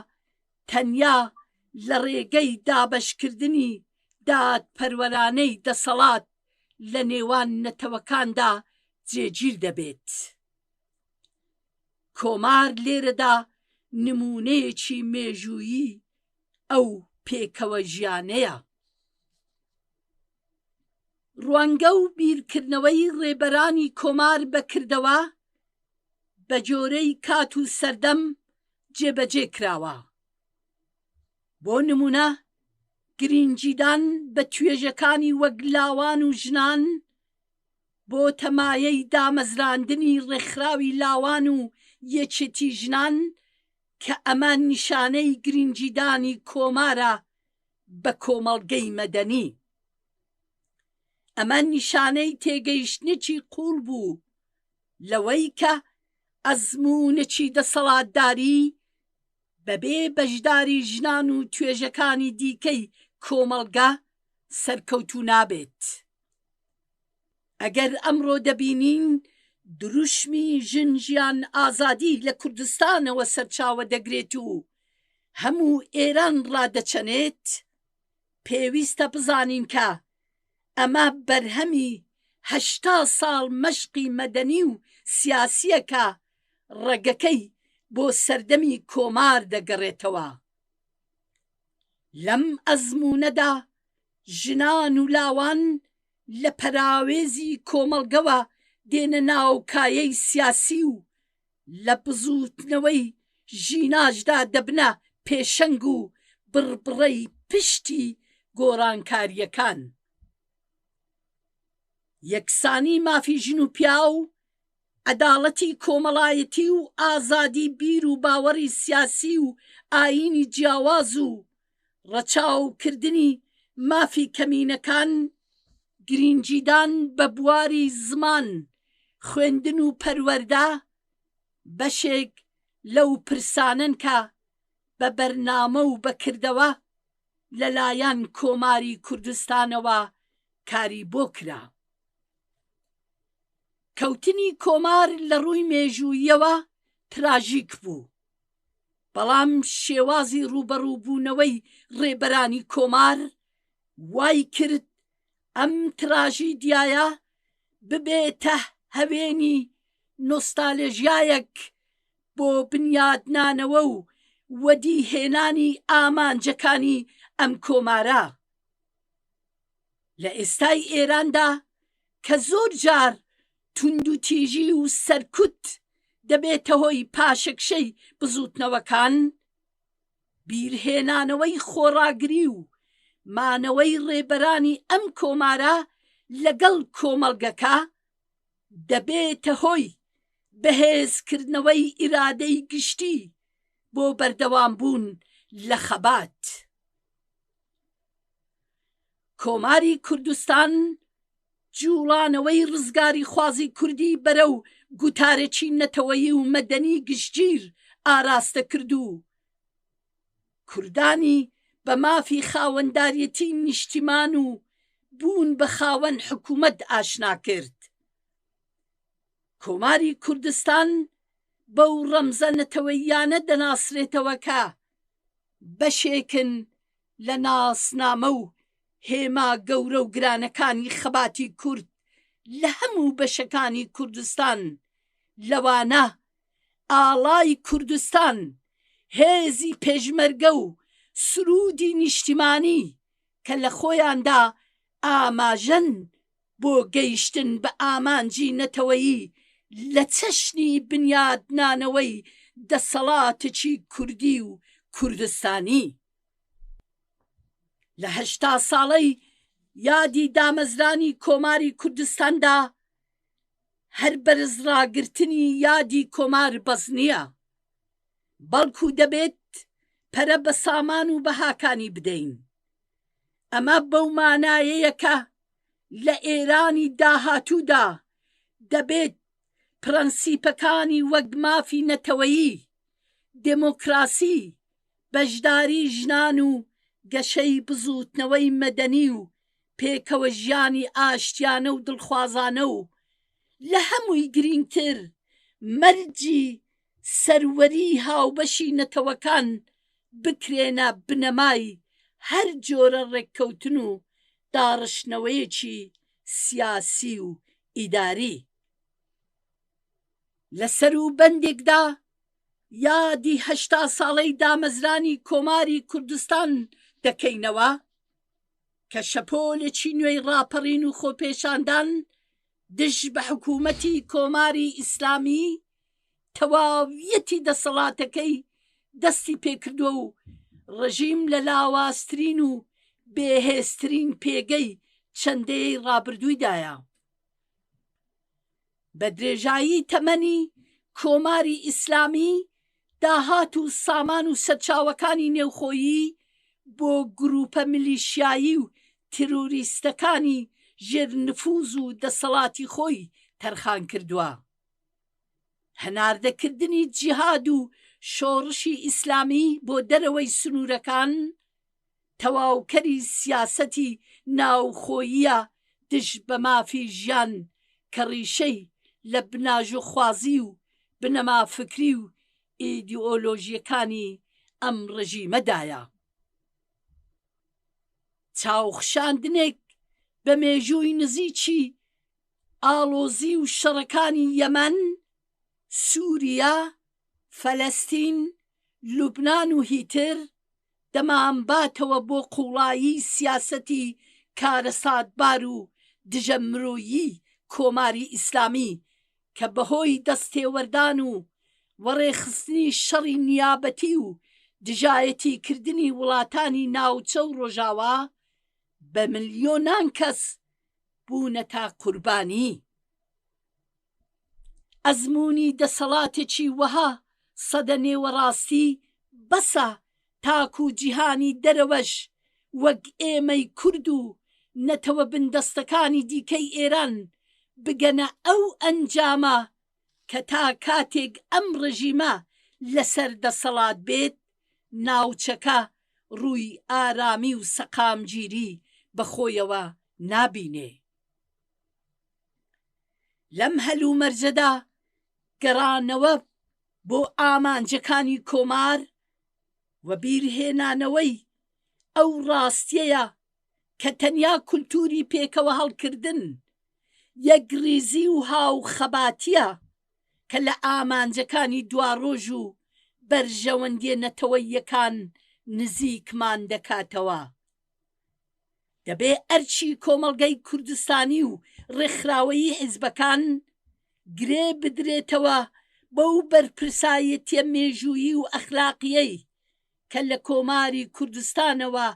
تەنیا لە ڕێگەی دابەشکردنی دادپەروەرانەی دەسەڵات لە نێوان نەتەوەکاندا جێگیر دەبێت. کۆمار لێرەدا نمونەیەکی مێژوویی ئەو پێکەوە ژیانەیە. ڕوانگە و بیرکردنەوەی ڕێبەرانی کۆمار بەکردەوە بە جۆرەی کات و سەردەم جێبەجێ کراوە. بۆ نمونە، گرنگیدان بە توێژەکانی وەک لاوان و ژنان بۆ تەمایەی دامەزراندنی ڕێکخراوی لاوان و یەکێتی ژنان کە ئەمە نیشانەی گرنگیدانی کۆمارە بە کۆمەڵگەی مەدەنی. ئەمە نیشانەی تێگەیشتنێکی قوڵ بوو لەوەی کە ئەزموونێکی دەسەڵاتداری بەبێ بەشداری ژنان و توێژەکانی دیکەی کۆمەڵگە سەرکەوتوو نابێت. ئەگەر ئەمڕۆ دەبینین دروشمی ژن، ژیان، ئازادی لە کوردستانەوە سەرچاوە دەگرێت و هەموو ئێران ڕادەچەنێت، پێویستە بزانین کە ئەمە بەرهەمی هەشتا ساڵ مەشقی مەدەنی و سیاسییە کە ڕەگەکەی بۆ سەردەمی کۆمار دەگەڕێتەوە. لەم ئەزموونەدا ژنان و لاوان لە پەراوێزی کۆمەڵگەوە دێنە ناو کایەی سیاسی و لە بزووتنەوەی ژیناشدا دەبنە پێشەنگ و بڕبڕەی پشتی گۆڕانکارییەکان. یەکسانی مافی ژن و پیاو، عەداڵەتی کۆمەڵایەتی و ئازادی بیر و باوەڕی سیاسی و ئایینی جیاواز و ڕەچاوکردنی مافی کەمینەکان، گرنگیدان بە بواری زمان، خوێندن و پەروەردە، بەشێک لەو پرسانەن کە بە بەرنامە و بە کردەوە لەلایەن کۆماری کوردستانەوە کاری بۆ کرا. کەوتنی کۆمار لە ڕووی مێژووییەوە تراژیک بوو، بەڵام شێوازی ڕووبەڕووبوونەوەی ڕێبەرانی کۆمار وای کرد ئەم تراژیدیایە ببێتە هەوێنی نۆستالژیایەک بۆ بنیادنانەوە و وەدیهێنانی ئامانجەکانی ئەم کۆمارە. لە ئێستای ئێراندا کە زۆر جار توندوتیژی و سەرکوت دەبێتە هۆی پاشەکشەی بزووتنەوەکان، بیرهێنانەوەی خۆڕاگری و مانەوەی ڕێبەرانی ئەم کۆمارە لەگەڵ کۆمەڵگەکە دەبێتە هۆی بەهێزکردنەوەی ئیرادەی گشتی بۆ بەردەوامبوون لە خەبات. کۆماری کوردستان جوڵانەوەی ڕزگاریخوازی کوردی بەرەو گوتارێکی نەتەوەیی و مەدەنی گشتگیر ئاراستە کرد و کوردانی بە مافی خاوەنداریەتی نیشتیمان و بوون بە خاوەن حکوومەت ئاشنا کرد. کۆماری کوردستان بەو ڕەمزە نەتەوەییانە دەناسرێتەوە کە بەشێکن لە ناسنامە و هێما گەورە و گرانەکانی خەباتی کورد لە هەموو بەشەکانی کوردستان، لەوانە ئاڵای کوردستان، هێزی پێشمەرگە و سروودی نیشتیمانی کە لە خۆیاندا ئاماژەن بۆ گەیشتن بە ئامانجی نەتەوەیی لە چەشنی بنیادنانەوەی دەسەڵاتێکی کوردی و کوردستانی. لە هەشتا ساڵەی یادی دامەزرانی کۆماری کوردستاندا هەر بەرز ڕاگرتنی یادی کۆمار بەس نییە، بەڵکو دەبێت پەرە بە سامان و بەهاکانی بدەین. ئەمە بەو مانایەیە کە لە ئێرانی داهاتوودا دەبێت پرەنسیپەکانی وەک مافی نەتەوەیی، دموکراسی، بەشداری ژنان و گەشەی بزووتنەوەی مەدەنی و پێکەوە ژیانی ئاشتیانە و دڵخوازانە و لە هەمووی گرینگتر، مەرجی سەروەری هاوبەشی نەتەوەکان بکرێنە بنەمای هەر جۆرە ڕێککەوتن و داڕشتنەوەیەکی سیاسی و ئیداری. لە سەروبەندێکدا یادی هەشتا ساڵەی دامەزرانی کۆماری کوردستان دەکەینەوە، کە شەپۆلێکی نوێی ڕاپەڕین و خۆپێشاندان دژ بە حکوومەتی کۆماری ئیسلامی تەواویەتی دەسەڵاتەکەی دەستی پێکردووە و ڕژیم لە لاوازترین و بێهێزترین پێگەی چەندەی ڕابردوویدایە. بە درێژایی تەمەنی کۆماری ئیسلامی، داهات و سامان و سەرچاوەکانی نێوخۆیی بۆ گروپە میلیشیایی و تیرۆریستەکانی ژێر نفوز و دەسەڵاتی خۆی تەرخان کردووە. هەناردەکردنی جیهاد و شۆڕشی ئیسلامی بۆ دەرەوەی سنوورەکان، تەواوکەری سیاسەتی ناوخۆییە دژ بە مافی ژیان، کە ڕیشەی لە بناژۆخوازی و بنەما فکری و ئیدئۆلۆژیەکانی ئەم ڕژیمەدایە. چاوخشاندنێک بە مێژووی نزیکی ئاڵۆزی و شەڕەکانی یەمەن، سووریا، فەلەستین، لوبنان و هیتر دەمانباتەوە بۆ قوڵایی سیاسەتی کارەساتبار و دژە مرۆیی کۆماری ئیسلامی، کە بەهۆی دەستێوەردان و وەڕێخستنی شەڕی نیابەتی و دژایەتیکردنی وڵاتانی ناوچە و ڕۆژاوا، بە ملیۆنان کەس بوونەتە قوربانی. ئەزموونی دەسەڵاتێکی وەها سەدە نێوەڕاستی بەسە تاکو جیهانی دەرەوەش وەک ئێمەی کورد و نەتەوە بندەستەکانی دیکەی ئێران بگەنە ئەو ئەنجامە کە تا کاتێک ئەم ڕژیمە لەسەر دەسەڵات بێت، ناوچەکە ڕووی ئارامی و سەقامگیری بەخۆیەوە نابینێ. لەم هەلومەرجەدا گەڕانەوە بۆ ئامانجەکانی کۆمار و بیرهێنانەوەی ئەو ڕاستیەیە کە تەنیا کولتوری پێکەوە هەڵکردن، یەکڕیزی و هاوخەباتیە کە لە ئامانجەکانی دواڕۆژ و بەرژەوەندیە نەتەوەییەکان نزیکمان دەکاتەوە. دەبێ ئەرکی کۆمەڵگەی کوردستانی و ڕێکخراوەیی حیزبەکان گرێ بدرێتەوە بەو بەرپرسایەتیە مێژوویی و ئەخلاقیەی کە لە کۆماری کوردستانەوە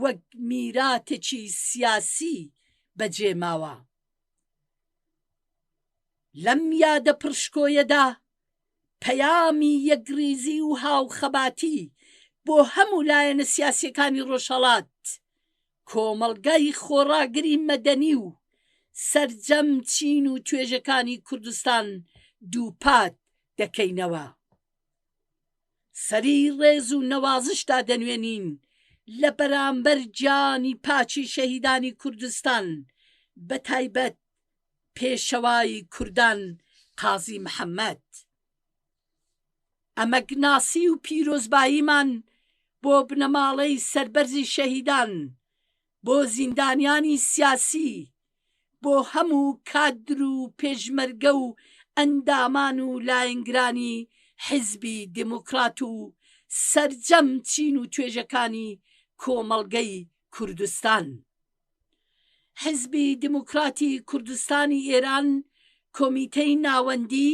وەک میراتێکی سیاسی بەجێماوە. لەم یادە پڕشکۆیەدا پەیامی یەکڕیزی و هاوخەباتی بۆ هەموو لایەنە سیاسیەکانی ڕۆژهەڵات، کۆمەڵگای خۆڕاگری مەدەنی و سەرجەم چین و توێژەکانی کوردستان دووپات دەکەینەوە. سەری ڕێز و نەوازشدا دەنوێنین لە بەرامبەر گیانی پاکی شەهیدانی کوردستان، بە تایبەت پێشەوای کوردان قازی محەممەد. ئەمەگناسی و پیرۆزباییمان بۆ بنەماڵەی سەربەرزی شەهیدان، بۆ زیندانیانی سیاسی، بۆ هەموو کادر و پێشمەرگە و ئەندامان و لایەنگرانی حیزبی دموکرات و سەرجەم چین و توێژەکانی کۆمەڵگەی کوردستان. حیزبی دموکراتی کوردستانی ئێران، کۆمیتەی ناوەندی،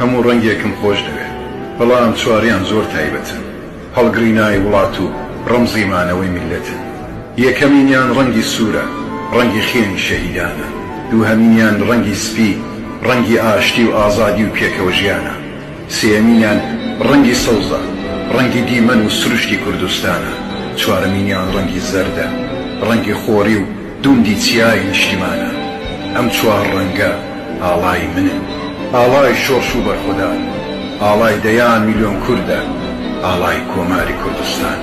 هەموو ڕەنگێکم خۆش دەوێ، بەڵام چواریان زۆر تایبەتن. هەڵگرینای وڵات و ڕەمزی مانەوەی میللەتن. یەکەمینیان ڕەنگی سوورە، ڕەنگی خوێنی شەهیدانە. دووهەمینیان ڕەنگی سپی، ڕەنگی ئاشتی و ئازادی و پێکەوە ژیانە. سێیەمینیان ڕەنگی سەوزە، ڕەنگی دیمەن و سروشتی کوردستانە. چوارەمینیان ڕەنگی زەردە، ڕەنگی خۆری و دوندی چیای نیشتیمانە. ئەم چوار ڕەنگە ئاڵای منن، ئاڵای شۆڕش و بەرخۆدان، ئاڵای دەیان میلیۆن کوردە، ئاڵای کۆماری کوردستان.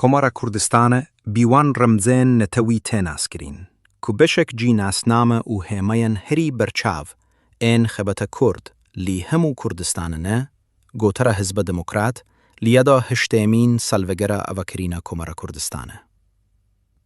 Komara Kurdistane bi wan remzên netewî tê naskirîn, ku beşek jî nasname û hêmeyên herî berçav ên xebeta Kurd li hemû Kurdistanê ne, gotara Hizba Demokrat li yada heştêmîn salvegera avakirîna Komara Kurdistane.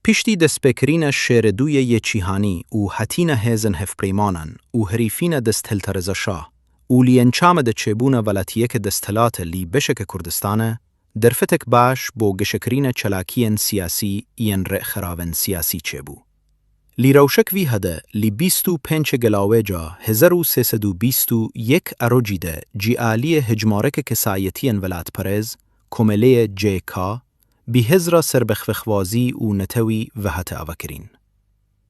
Piştî destpêkirîna şêrê duyê yê cîhanî û hatîna hêzên hevpeymanan û herîfîna desthilat Reza Şah û li encamê de çêbûna welatiyeke desthilatê li beşeke Kurdistanê, derfetek baş bo geşekirîna çalakiyên siyasî yên rêxeravên siyasî çêbû. Li rewşek vî hede, li bîst û pêncê Gelawêca hezar û sê sed û bîst û yek arocî de cî aliyê hejmareke kesayetiyên welatperêz, komeleyê C K, bi hizra serbexwexwazî û netewî ve hate avakirîn.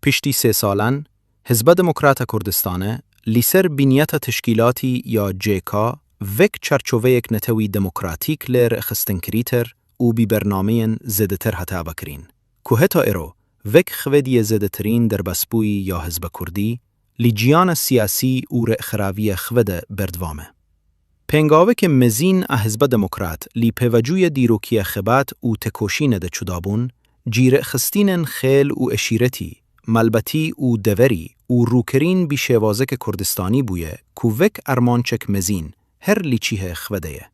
Piştî sê salan, Hizba Demokrata Kurdistane li ser binyata teşkîlatî ya C K vek çarçoveyek netewî demokratîk lê rêxistinkirîtir û bi bernameyên zêdetir hate avakirîn, ku heta îro vek xwediyê zêdetirîn derbasbûyî ya Hizba Kurdî li ciyana siyasî û rêxeraviyê xwe de berdewam e. Pêngaveke mezin a Hizba Demokrat li pêvajoya dîrokiya xebat û tekoşînê de çûdabûn, cî rêxistinên xêl û eşîretî, malbatî û deverî û rûkirîn bi şêwazeke Kurdistanî bûye ku vek armancek mezin her li cihê xwe de ye.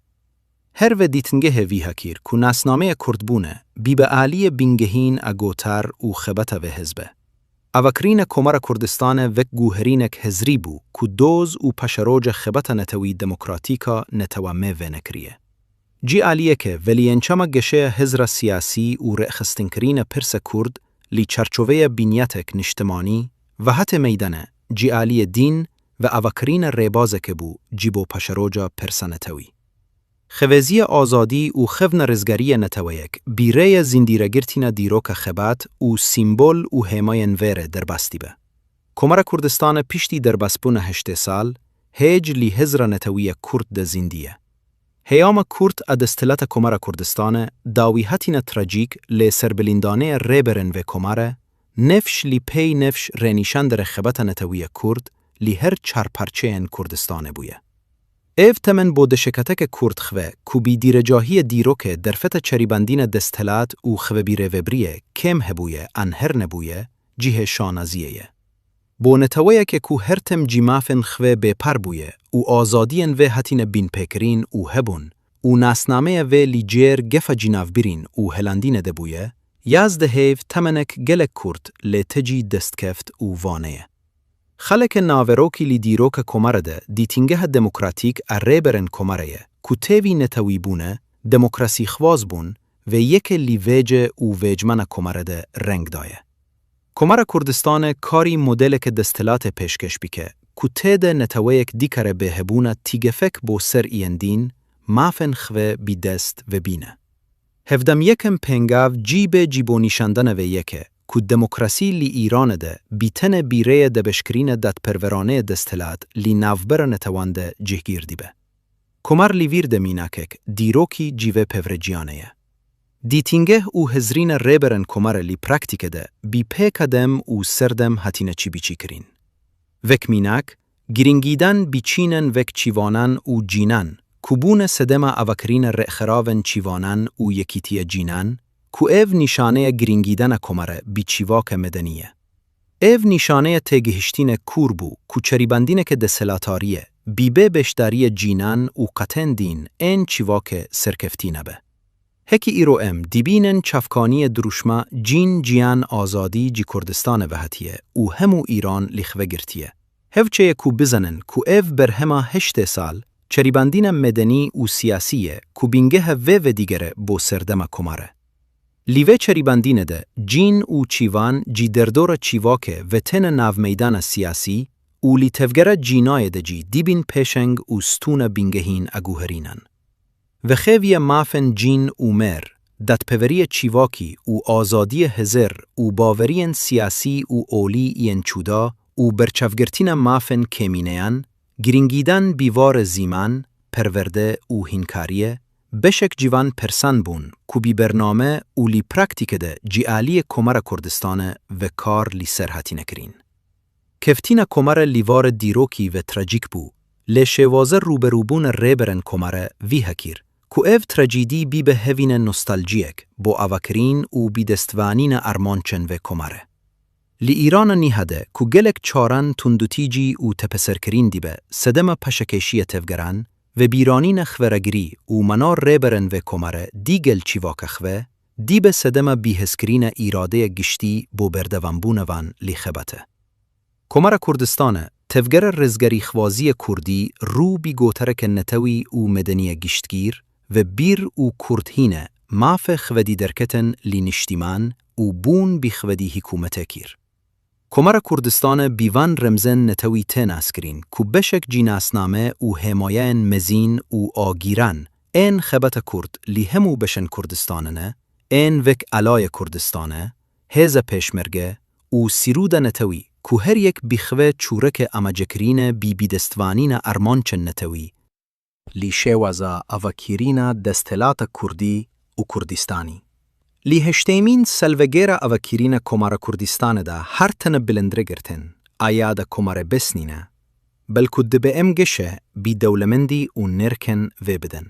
Her ve dîtingehê vî hakir ku nasnameya Kurdbûne bibe aliyê bingehîn a gotar û xebata vê hizbe. Avakirîna Komara Kurdistane vek guherînek hezrî bû ku doz û paşeroca xebata netewî demokratîk a netewa me vênekiriye. Cî aliyeke ve li encama geşeya hizra siyasî û rêxistinkirîna pirsa Kurd li çarçoveya binyatek niştimanî ve hate meydane, cî aliyê dîn ve avakirîna rêbazeke bû cî bo paşeroca pirsa netewî. Xeveziya azadî û xevna rizgariyê neteweyek bi rêya zindîregirtina dîroka xebat û sîmbol û hêmayên vê re derbas dibe. Komara Kurdistane piştî derbasbûna heştê sal, hêj li hizra netewî ya Kurd de zindî ye. Heyama Kurd a desthilata Komara Kurdistane dawî hatina trajîk lê serbilîndanê ya rêberên vê komare, nefş li pey nefş rênîşan dere xebata netewî ya Kurd li her çar parçeyên Kurdistanê bûye. Ev temen bo deşekateke Kurd xwe ku bi dîrecahiyê dîrokê derfeta çerîbandîna desthilat û xwe bi rêvebiriyê kêm hebûye an her nebûye, cihê şanaziyê ye. Bo neteweyeke ku her tim cî mafên xwe bêpar bûye û azadiyên vê hatine bînpêkirîn û hebûn û nasnameya vê li cêr gefa cînavbirîn û helandînê de bûye, yaz de hêv temenek gelek kurt lê tecî destkeft û vaneye. Xeleke naverokî li dîroka Komare de dîtingeha demokratîk a rêberên Komare ye ku têvî netewî bûne, demokrasîxwaz bûn, vê yeke li vêce û vêcmana Komare de reng daye. Komara Kurdistane karî modeleke desthilatê pêşkêş bike ku tê de neteweyek dikare bêhebûna tîgefek bo ser yên dîn, mafên xwe bi dest ve bîne. Hevdem yekem pêngav cî bê cî bo nîşandana vê yeke ku demokrasî li Îranê de bi tenê bi rêya debeşkirîna dadperweraneyê desthilat li navbera netewan de cihgîr dibe. Komar li vîr de mînakek, dîrokî cîvê pevreciyane ye. Dîtingeh û hizrîna rêberên Komare li praktîke de bi pêka dem û serdem hatine çîbîçîkirin. Wek mînak, girîngîdan bi çînên wek çîvanan û cînan, ku bûne sedema avakirina rêxerawên çîvanan û yekîtiya cînan, ku ev nîşaneya girîngîdana Komare bi çîvaka medenî ye. Ev nîşaneya têgihiştîna kûr bû ku çerîbandîneke desthilatdarî ye, bi bê beşdariya cînan û qetên dîn ên çîvake serkeftî nebe. Heke îro em dibînin çavkaniyê dirûşma Cîn, Jiyan, Azadî ji Kurdistanê ve hatiye û hemû Îran li xwe girtiye. Hevçe ye ku bizanin ku ev berhema heştê sal çerîbandîna medenî û siyasî ye ku bîngeha vê vedîgere bo serdema Komare. Li vê çerîbandîne de cîn û çîvan ji derdora çîvake ve têne nav meydana siyasî û li tevgera cînayê de jî dibîn pêşeng û stûna bingehîn a guherînan. Vexêviya mafên cîn û mêr, dadpeveriya çîvakî û azadiya hizir û baweriyên siyasî û olî yên cuda û berçavgirtina mafên kêmîneyan, girîngîdan bi warê zîman, perwerde û hînkariyê, beşek ciwan persan bûn ku bi bername û li praktîke de ji aliyê Komara Kurdistanê ve kar li ser hatine kirin. Keftina Komare li vare dîrokî ve trajîk bû, lê şêwaza rûberûbûna rêberên Komare vî hekir, ku ev trajîdî bibe hevîne nostaljiyek bo avakirin û bidestvanîna armancên vê Komare. Li Îrana nîha de ku gelek çaran tundûtîcî û tepeserkirin dibe, sedema paşekêşiya tevgeran, vebîranîna xeberagirî û mana rêberên vê Komare digel çîvaka xwe, dibe sedema bihezkirina îradeya giştî bo berdewambûna van li xebate. Komara Kurdistanê, tevgera rizgarîxwaziyê kurdî rû bi gotareke netewî û medenî ye giştgîr ve bîr û kurdhîne mafê xwedî derketin li niştîman û bûn bi xwedî hikûmetê kir. Komara Kurdistanê bi van remzên netewî tê naskirin ku beşek ji nasname û hêmayeyên mezin û agîran ên xebata kurd li hemû beşên Kurdistanê ne, ên wek Alaya Kurdistanê, Hêza Pêşmerge û sîrûda netewî ku her yek bi xwe çûreke amacekirîne bi bidestvanîna armancên netewî, li şêwaza avakirîna desthilata kurdî û Kurdistanî. Li heştêmîn salvegera avakirîna Komara Kurdistanê de her tene bilindre girtin, aya de Komare bes nîne, belku dibe em geşe bi dewlemendî û nirken vê bidin.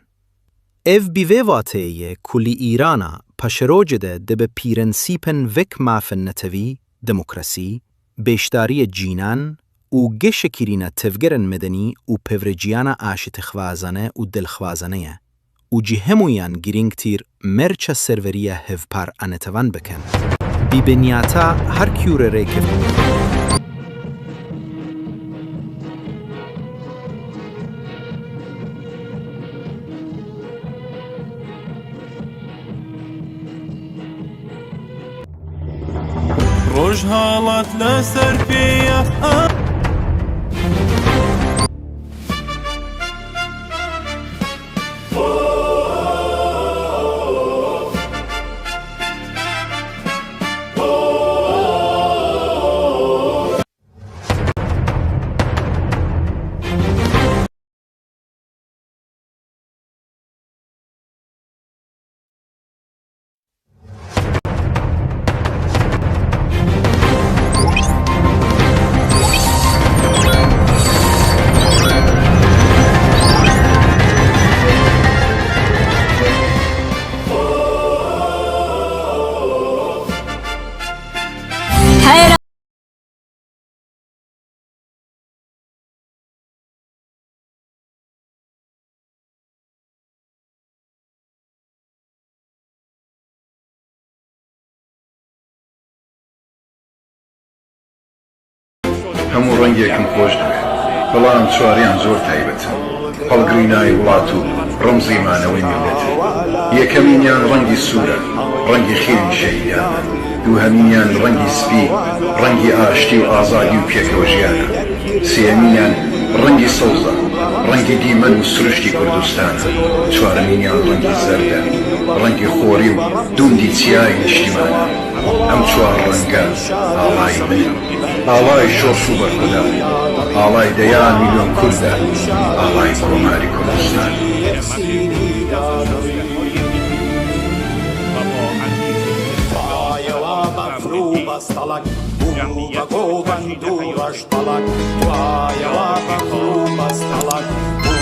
Ev bi vê vateyê ye ku li Îrana paşerojê de dibe prensîpên wek mafên netewî, demokrasî, beşdariya cînan û geşekirina tevgerên medenî û pevreciyana aşitixwazane û dilxwazane ye û ji hemûyan girîngtir merça serweriya hevpar a netewan bikin. Bi binyata her kûrê rêkeftin. Rojhalat li ser pê ye. هەموو ڕەنگێکم خۆش دەوێت، بەڵام چواریان زۆر تایبەتن. هەڵگرینای وڵات و ڕەمزی مانەوەی میللەتە. یەکەمینیان ڕەنگی سوورە، ڕەنگی خوێنی شەهیدان. دووهەمینیان ڕەنگی سپی، ڕەنگی ئاشتی و ئازادی و پێکەوە ژیانە. سێیەمینیان ڕەنگی سەوزە، ڕەنگی دیمەن و سروشتی کوردستانە. چوارەمینیان ڕەنگی زەردە، ڕەنگی خۆری و دوندی چیای نیشتیمانە. ئەم چوار ڕەنگە ئاڵای منن، ئاڵای شۆڕش و بەرخودان. ئاڵای دەیان میلیۆن کوردە، ئاڵای کۆماری کوردستان. دوایەوە بەفر و بەستەڵەک بوو بە گۆڤەند و ڕەشبەڵەک. دوایەوە بەفر و بەستەڵەک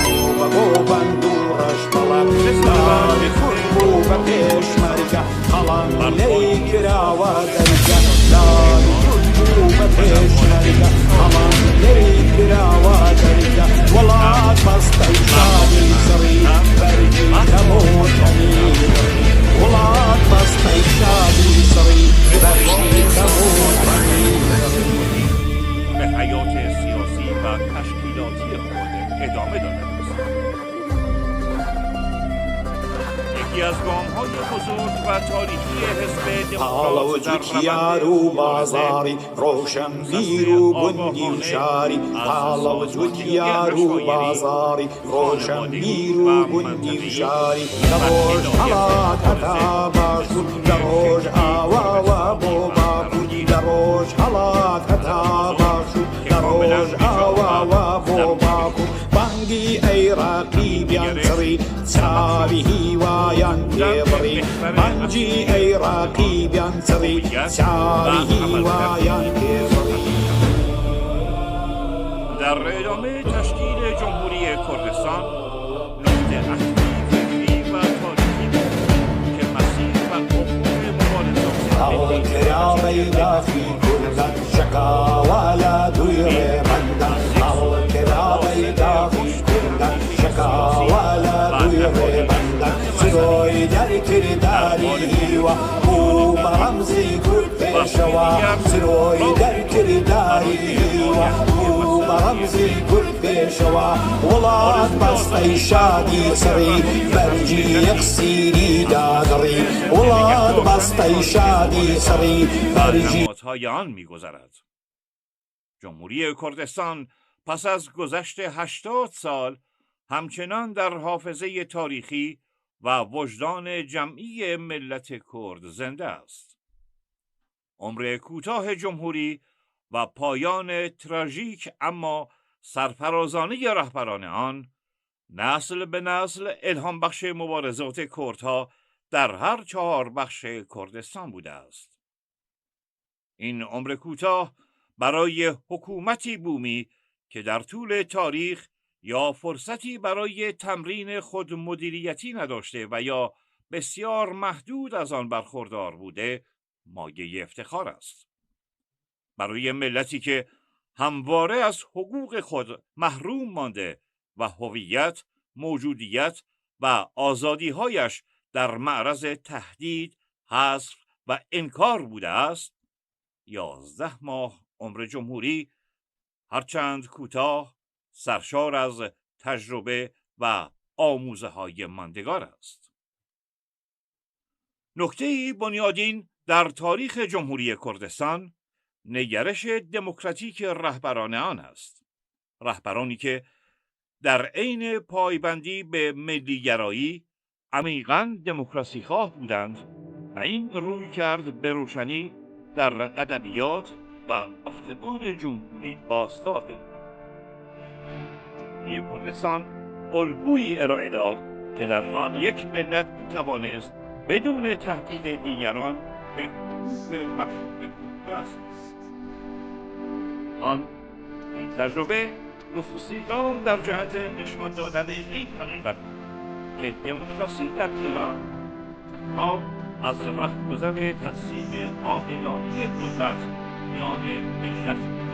بوو بە گۆڤەند و ڕەشبەڵەک. ناوی کورد بوو بە پێشمەرگە، قەڵەم لێی کراوە دەرگە. ناوی کورد بوو بە پێشمەرگە، قەڵەم لێی کراوە دەرگە. وڵات بەستەی شادی سڕی، بەرگی دەموتەنی. وڵات بەستەی شادی سڕی، بەرگی دەموتەنی. به حیات سیاسی و تشکیلاتی خود ادامه داده است. یکی از گام‌های بزرگ و تاریخی حزب دموکرات در روند مبارزه، پاڵەوجوتیار و بازاری، ڕۆشنبیر و گوندی و شاری. پاڵەوجوتیار و بازاری، ڕۆشنبیر و گوندی و شاری. لە ڕۆژهەڵات هەتا باشوور، لە ڕۆژئاواوە بۆ باکوور، لە ڕۆژهەڵات هەتا باشوور، لە ڕۆژئاواوە بۆ باکوور. بانگی ئەی ڕەقیبیان چڕی، چاوی هیوایان پێ بڕی. بانگی ئەی ڕەقیبیان چڕی، چاوی هیوایان پێ بڕی. در ادامهٔ تشکیل جمهوری کردستان، نقطه عطفی فکری و تاریخی بود که مسیر و افق مبارزات هەوڵکرا بەیداخی کوردان، شەکاوە لە دووی ڕێبەندان. هەوڵکرا بەیداخی کوردان، شەکاوە لە دووی ڕێبەندان. سرۆی دەرکرداری هیوا، بوو بە ڕەمزی کورد پێشەوا. سرۆی دەرکرداری هیوا، بوو بە ڕەمزی کورد پێشەوا. وڵات بەستەی شادی سڕی، بەرگی یەکسیری دادڕی. وڵات بەستەی شادی سڕی، بەرگی نمادهای آن می‌گذرد. جمهوری کردستان پس از گذشت هشتاد سال همچنان در حافظهٔ تاریخی و وجدان جمعی ملت کرد زنده است. عمر کوتاه جمهوری و پایان تراژیک اما سرفرازانهٔ رهبران آن، نسل به نسل الهام‌بخش مبارزات کردها در هر چهار بخش کردستان بوده است. این عمر کوتاه برای حکومتی بومی که در طول تاریخ یا فرصتی برای تمرین خودمدیریتی نداشته و یا بسیار محدود از آن برخوردار بوده، مایهٔ افتخار است. برای ملتی که همواره از حقوق خود محروم مانده و هویت، موجودیت و آزادی‌هایش در معرض تهدید، حذف و انکار بوده است، یازده ماه عمر جمهوری، هرچند کوتاه، سرشار از تجربه و آموزه‌های ماندگار است. نکته‌ای بنیادین در تاریخ جمهوری کردستان، نگرش دموکراتیک رهبران آن است. رهبرانی که در عین پایبندی به ملی‌گرایی، عمیقاً دموکراسی‌خواه بودند و این رویکرد به روشنی در ادبیات و گفتمان جمهوری بازتابه. جمهوری کردستان الگویی ارائه داد که در آن یک ملت می‌توانست بدون تهدید دیگران به حقوق مشروع خود برسد. آن تجربه نخستین گام در جهت نشان دادن این حقیقت که دموکراسی در ایران، ما از رهگذر تقسیم عادلانهٔ قدرت میان ملت بودیم.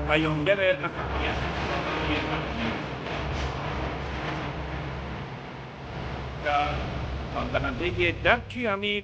بیانگر اهمیت و دهندهٔ درکی عمیق